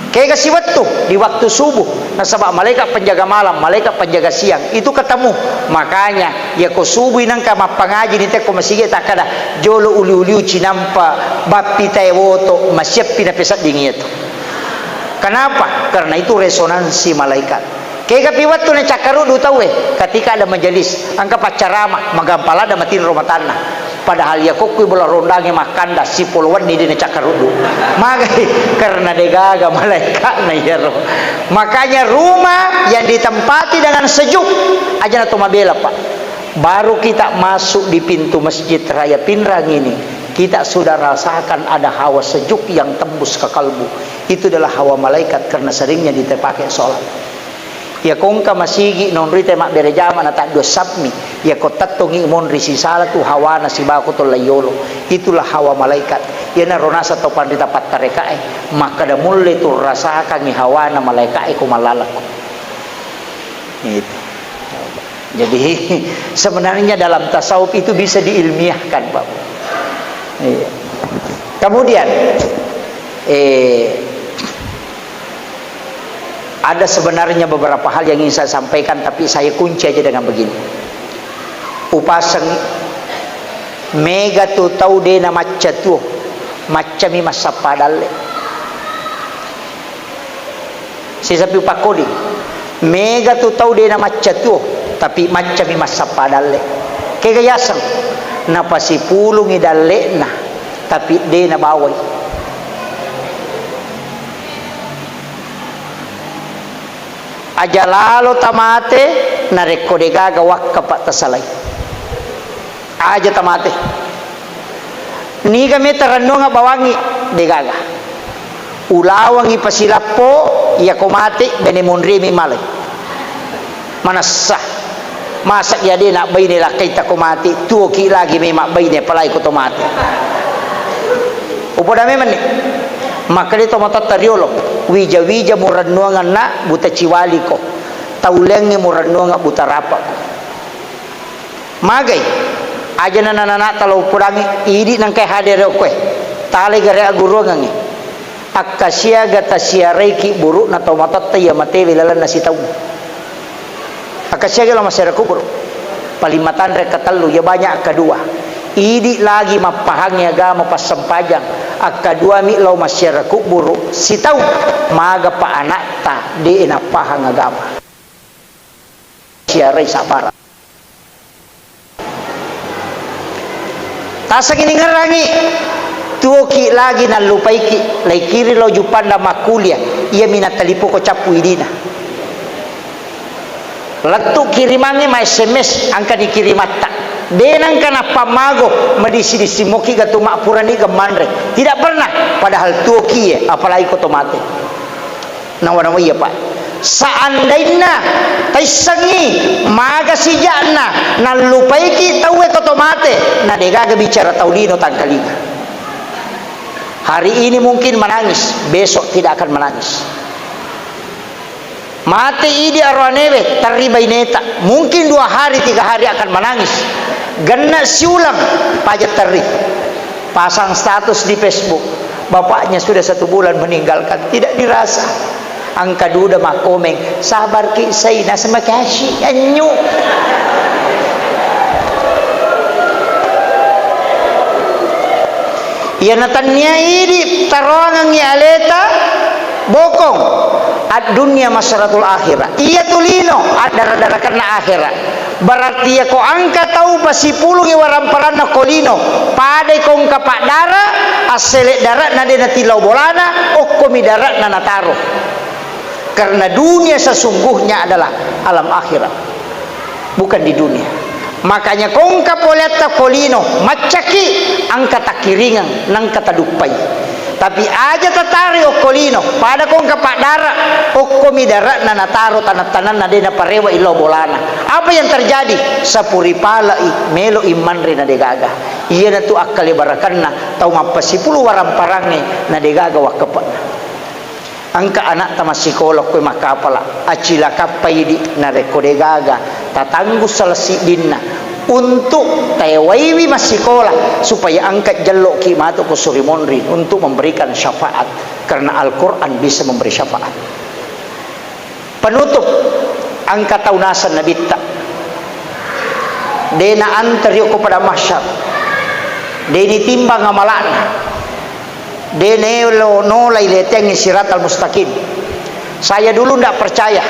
Kega siwettu di waktu subuh, nasaba malaikat penjaga malam, malaikat penjaga siang itu ketemu. Makanya, iya ko subuh nengka mappangaji ni tekko masigi takkada, jolo uli-uliu cinampa bappi tae woto, masiappi napesedding iyatu. Kenapa? Karena itu resonansi malaikat. Kegapi wettu na cakkaruddu tauwe, ketika ada majelis, engka paccarama, magampa ladde matinro matanna. Padahal iya kokkui bola rondangnge makkanda, sipolo wenni de na cakkaruddu. Magai? Karena degaga malaeka'na iyaro. Makanya rumah yang ditempati dengan sejuk, aja na to mabela, Pak. Baru kita masuk di pintu Masjid Raya Pinrang ini, kita sudah rasakan ada hawa sejuk yang tembus ke kalbu. Itu adalah hawa malaikat karena seringnya dipakai sholat. Iya ko engka masigi nonroi te mabbere jama na taddua sapmi, iya ko tettongi monri sisala tu hawana sibawa ko tolla yolo. Itulah hawa malaikat. Iyanaro naseng tau panrita pattarekae, makkeda mulle tu rasakangi hawana malaekae ko mallalekko. Itu. Jadi, sebenarnya dalam tasawuf itu bisa diilmiahkan, Pak. Iya. Kemudian, eh, ada sebenarnya beberapa hal yang ingin saya sampaikan, tapi saya kunci aja dengan begini. Upaseng mega tu tau de na macca tuo, maccami massappa dalle. Sisapi upakkodi, mega tu tau de na macca tuo, tapi maccami massappa dalle. Kega yaseng? Napasipulungi dalle'na, tapi de nabawai. Aja lalo tamate narekko degaga wakka pa tasalai. Aja tamate. Niga meta rennuang abbawangngi? Degaga. Ulawangngi pasilappo, iyako mate, bene monriemi malai. Manessa. Masa iya de' nabbaine lakkaita ko mate, tuoki lagi memang baine apalagi ko to mate. Upoda memanni. Makkeda to matoatta riolo, wija-wija murennuanganna buta ciwaliko, tauleangnge murennuanga buta rapako. Magai, aja na nanana'ta lao podangngi, idi nangkai hadere okkoe, talai gare agguruangengnge. Akkasiaga tasiaraiki buru'na to matoatta iya matewe lalenna sitaung. Akkasiaga lao massiara kuburu. Paling matanre katellu, ya banyak akkadua. Idi lagi mappahangngi agama passempajang. Akkaduami lao massiara kuburu sitaung, magapa anakta de' nappahang agama. Siarai sabara. Tasengi ningerangi, tuoki lagi nallupaiki, laikiri lao Juppandang makkulia, iyami natalipoko cappu idina. Lettu kirimangnge ma S M S, angkani kirimatta. De' nangka nappammago, madisi-disi moki gatu mappurani gemmanre. Tidak pernah, padahal tuoki ye, apalagi ko to mate. Nawa-nawa iya, Pak. Seandainna taissengngi maga sija'na nallupaiki tauwe ko to mate, na de'gaga bicara tau lino tangkalinga. Hari ini mungkin menangis, besok tidak akan menangis. Mate idi aroanewe, terri baineta. Mungkin dua hari, tiga hari akan menangis. Genna siuleng, paja terri. Pasang status di Facebook, "Bapaknya sudah satu bulan meninggalkan, tidak dirasa." Angka duda makkomeng, "Sabarki, Saina, semakasi, anyu." Iya natannia idi taroangengngi aleta bokong, ad-dunya masratul akhirah. Iya tu lino, addara-darakenna akhirah. Berarti iya ko angka tau pasipulungngi waramparanna ko lino, padai ko engka paddara, assele dare'na de' natillau bolana, okkomi dare'na nataro. Karena dunia sesungguhnya adalah alam akhirat, bukan di dunia. Makanya ko engka poleatta ko lino, maccaki, angka takkiringeng, nangka taduppai. Tapi aja tatari okko lino, pada ko engka paddara, okkomi dare'na nataro taneng-tanenna de' naparewa illau bolana. Apa yang terjadi? Sapuri palai, meloi manre na de'gaga. Iyanatu akkalebarakenna tau mappasipulu waramparangnge na de'gaga wakkepe'na. Engka anakta massikola koe makkapala, acilakappa idi narekko de'gaga tatanggung salah siddinna untuk taewaiwi massikola supaya engka jelloki matu ko suri monri untuk memberikan syafaat, karena Al-Quran bisa memberi syafaat. Penutup, engka tau naseng nabitta, de' naanteri okko padang mahsyar, de' nitimbang amala'na. De' nelo nolai leteangngi siratal mustaqim. Saya dulu ndak percaya.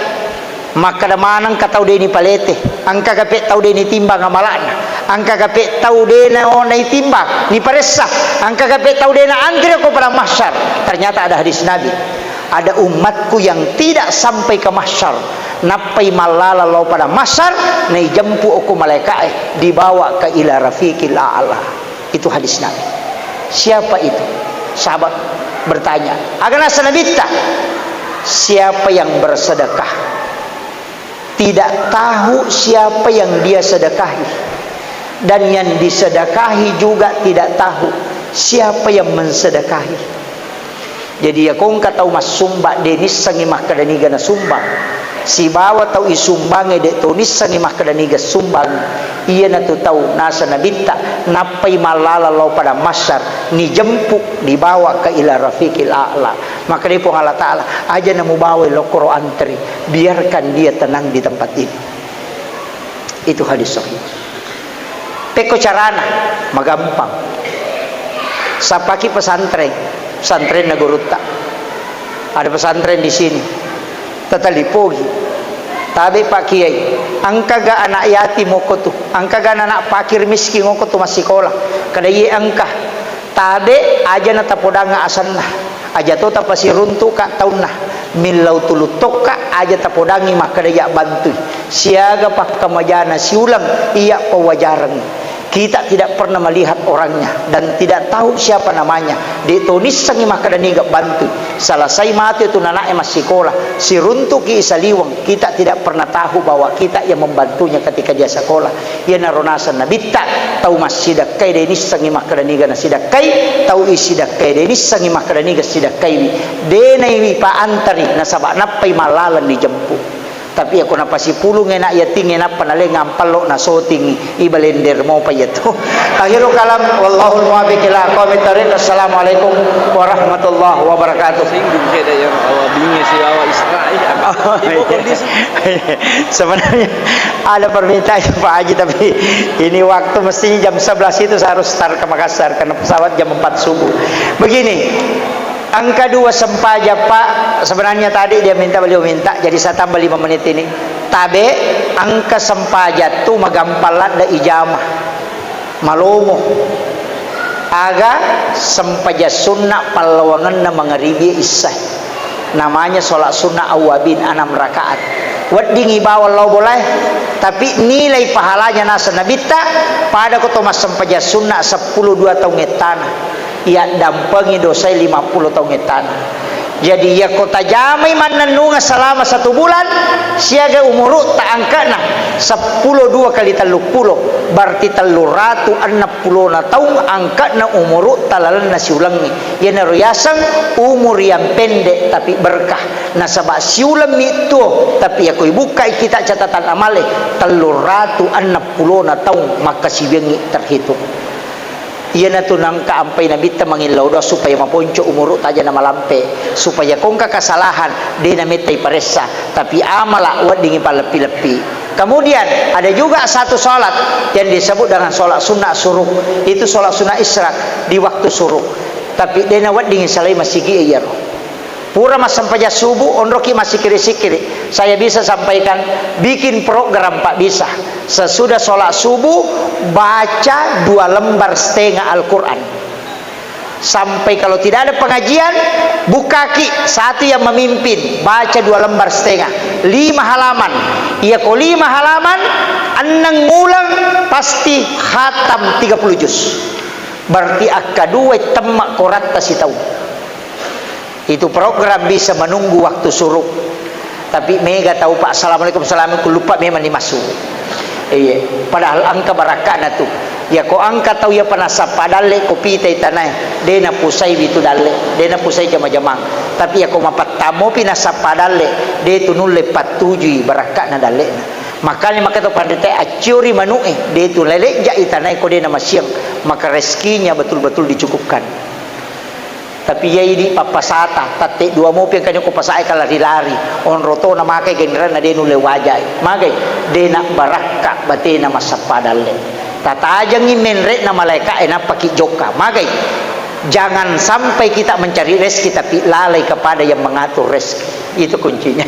Makkeda maneng ka tau de' nipalete, engka kape tau de' nitimbang amala'na, engka kape tau de' na-, naitimbang, niparessa, engka kape tau de' naantri ko padang mahsyar. Ternyata ada hadis Nabi, ada umatku yang tidak sampai ke mahsyar, nappai mallala lao padang mahsyar, naijempu okko malaika'e, dibawa ke ila rafiqil a'la. Itu hadis Nabi. Siapa itu? Sahabat bertanya. Aga naseng Nabitta? Siapa yang bersedekah, tidak tahu siapa yang dia sedekahi. Dan yang disedekahi juga tidak tahu siapa yang mensedekahi. Jadi, iya ko engka tau massumbang, de' nissengngi makkeda niga nasumbang. Sibawa tau isumbangnge de' to nissengngi makkeda niga sumbang. Iyanatu tau naseng Nabitta, nappai mallala lao padang mahsyar, nijempu, dibawa ke ila rafiqil a'la. Makkedai Puang Allah Ta'ala, "Aja namubawai lokkoro antri, biarkan dia tenang di tempat ini." Itu hadis sahih. Pekko carana? Magampang. Sappaki pesantren, pesantrenna gurutta. Ada pesantren di sini. Tatalipogi. Tabe Pak Kiai, engkaga anak yatim okko tu? Engkaga anak fakir miskin okko tu massikola? Kada iye engka. Tabe, aja na tapodangnga asenna. Aja to tapasiruntuka taunna. Millau tulu tokka, aja tapodangngi makkeda iya bantui. Siaga pakkamajana siuleng iya pawajareng. Kita tidak pernah melihat orangnya dan tidak tahu siapa namanya. De' to nissengngi makkeda niga bantu. Selesai matu tu nana'e massikola, siruntuki saliweng, kita tidak pernah tahu bahwa kita yang membantunya ketika dia sekolah. Iyanaro naseng Nabitta, tau massidakkai de' nissengngi makkeda niga nasidakkai, tau isidakkai de' nissengngi makkeda niga sidakkaiwi. De' naiwi paantari nasaba nappai mallaleng dijemput. Tapi iyako napasipulung enak yating enappa naleng ampallo nasotingi, ibalender mopa iyatu. Akhirul kalam, wallahul muwaffiq ila aqwamit thariq. Assalamualaikum warahmatullahi wabarakatuh. Singgung saya dah yang awak bingit si awak Israel. Oh, iya. Sebenarnya ada permintaan Pak Haji, tapi ini waktu mestinya jam sebelas itu saya harus start ke Makassar karena pesawat jam empat subuh. Begini, engka dua sempajang, Pak. Sebenarnya tadi dia minta, beliau minta, jadi saya tambah lima menit ini. Tabe, engka sempajang tu magampang ladde ijama. Malomo. Aga sempajang sunna pallawangenna mangaribi isya. Namanya sholat sunnah awwabin, enam rakaat. Weddingi bawang lao bolae, tapi nilai pahalanya naseng Nabitta, pada ko to massempajang sunna seppulo dua taung ettana. Iyaddampengi dosai lima puluh taung ettana. Jadi, iyako tajamai mannennungeng selama satu bulan, siaga umurutta angka'na seppulo dua kali telluppulo, berarti telluratu enneppulona taung angka'na umurutta lalenna siulengnge. Iyanaro yaseng umur yang pendek tapi berkah. Nasaba siulemmi tuo, tapi iyako ibukkai kita catatan amale, telluratu enneppulona taung makkasiwiangngi terhitung. Iyanatu nangka ampai Nabitta mangillau doa supaya maponco umuru taja na malampe, supaya kongka kesalahan de na metta iparessa, tapi amala weddingi palleppi-leppi. Kemudian ada juga satu sholat yang disebut dengan sholat sunnah suruk. Itu sholat sunnah isyraq di waktu suruk. Tapi de na weddingi salai masigi iyaro. Pura massempajang subuh, onroki massikiri-sikiri. Saya bisa sampaikan, bikin program, Pak, bisa. Sesudah sholat subuh, baca dua lembar setengah Al-Quran. Sampai kalau tidak ada pengajian, bukaki satu yang memimpin, baca dua lembar setengah. Lima halaman. Iya ko lima halaman, enneng uleng pasti khatam tiga puluh juz. Berarti akka dua temma koratta sitaung. Itu program bisa menunggu waktu suruk. Tapi mega tau, Pak, "Assalamualaikum, assalamualaikum," lupa memang ni masuk. Iya, padahal engka barakkana tu. Ya ko engka tau ya panasappa dalle ko pitai tanae, de na pusai witu dalle, de na pusai jama-jamang. Tapi ya ko mapattamo pi nasappa dalle, de tu nulle pattujui barakkana dallena. Makanya maka to panrita acciori manu'e, de tu lelejja i tanae ko de na masiang, maka rezekinya betul-betul dicukupkan. Tapi iya idi pappasata, tatte dua mopi engkani ko pasae kalari-lari, onro to na makai genrenna de nulle wajai. Magai, de na barakka batena massappa dalle. Tatajengi menre'na malaeka'e nappaki jokka. Magai, jangan sampai kita mencari rezeki tapi lalai kepada yang mengatur rezeki. Itu kuncinya.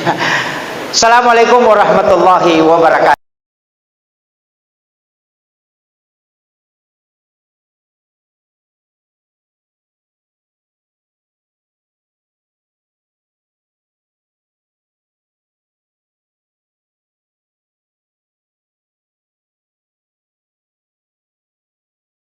Assalamualaikum warahmatullahi wabarakatuh.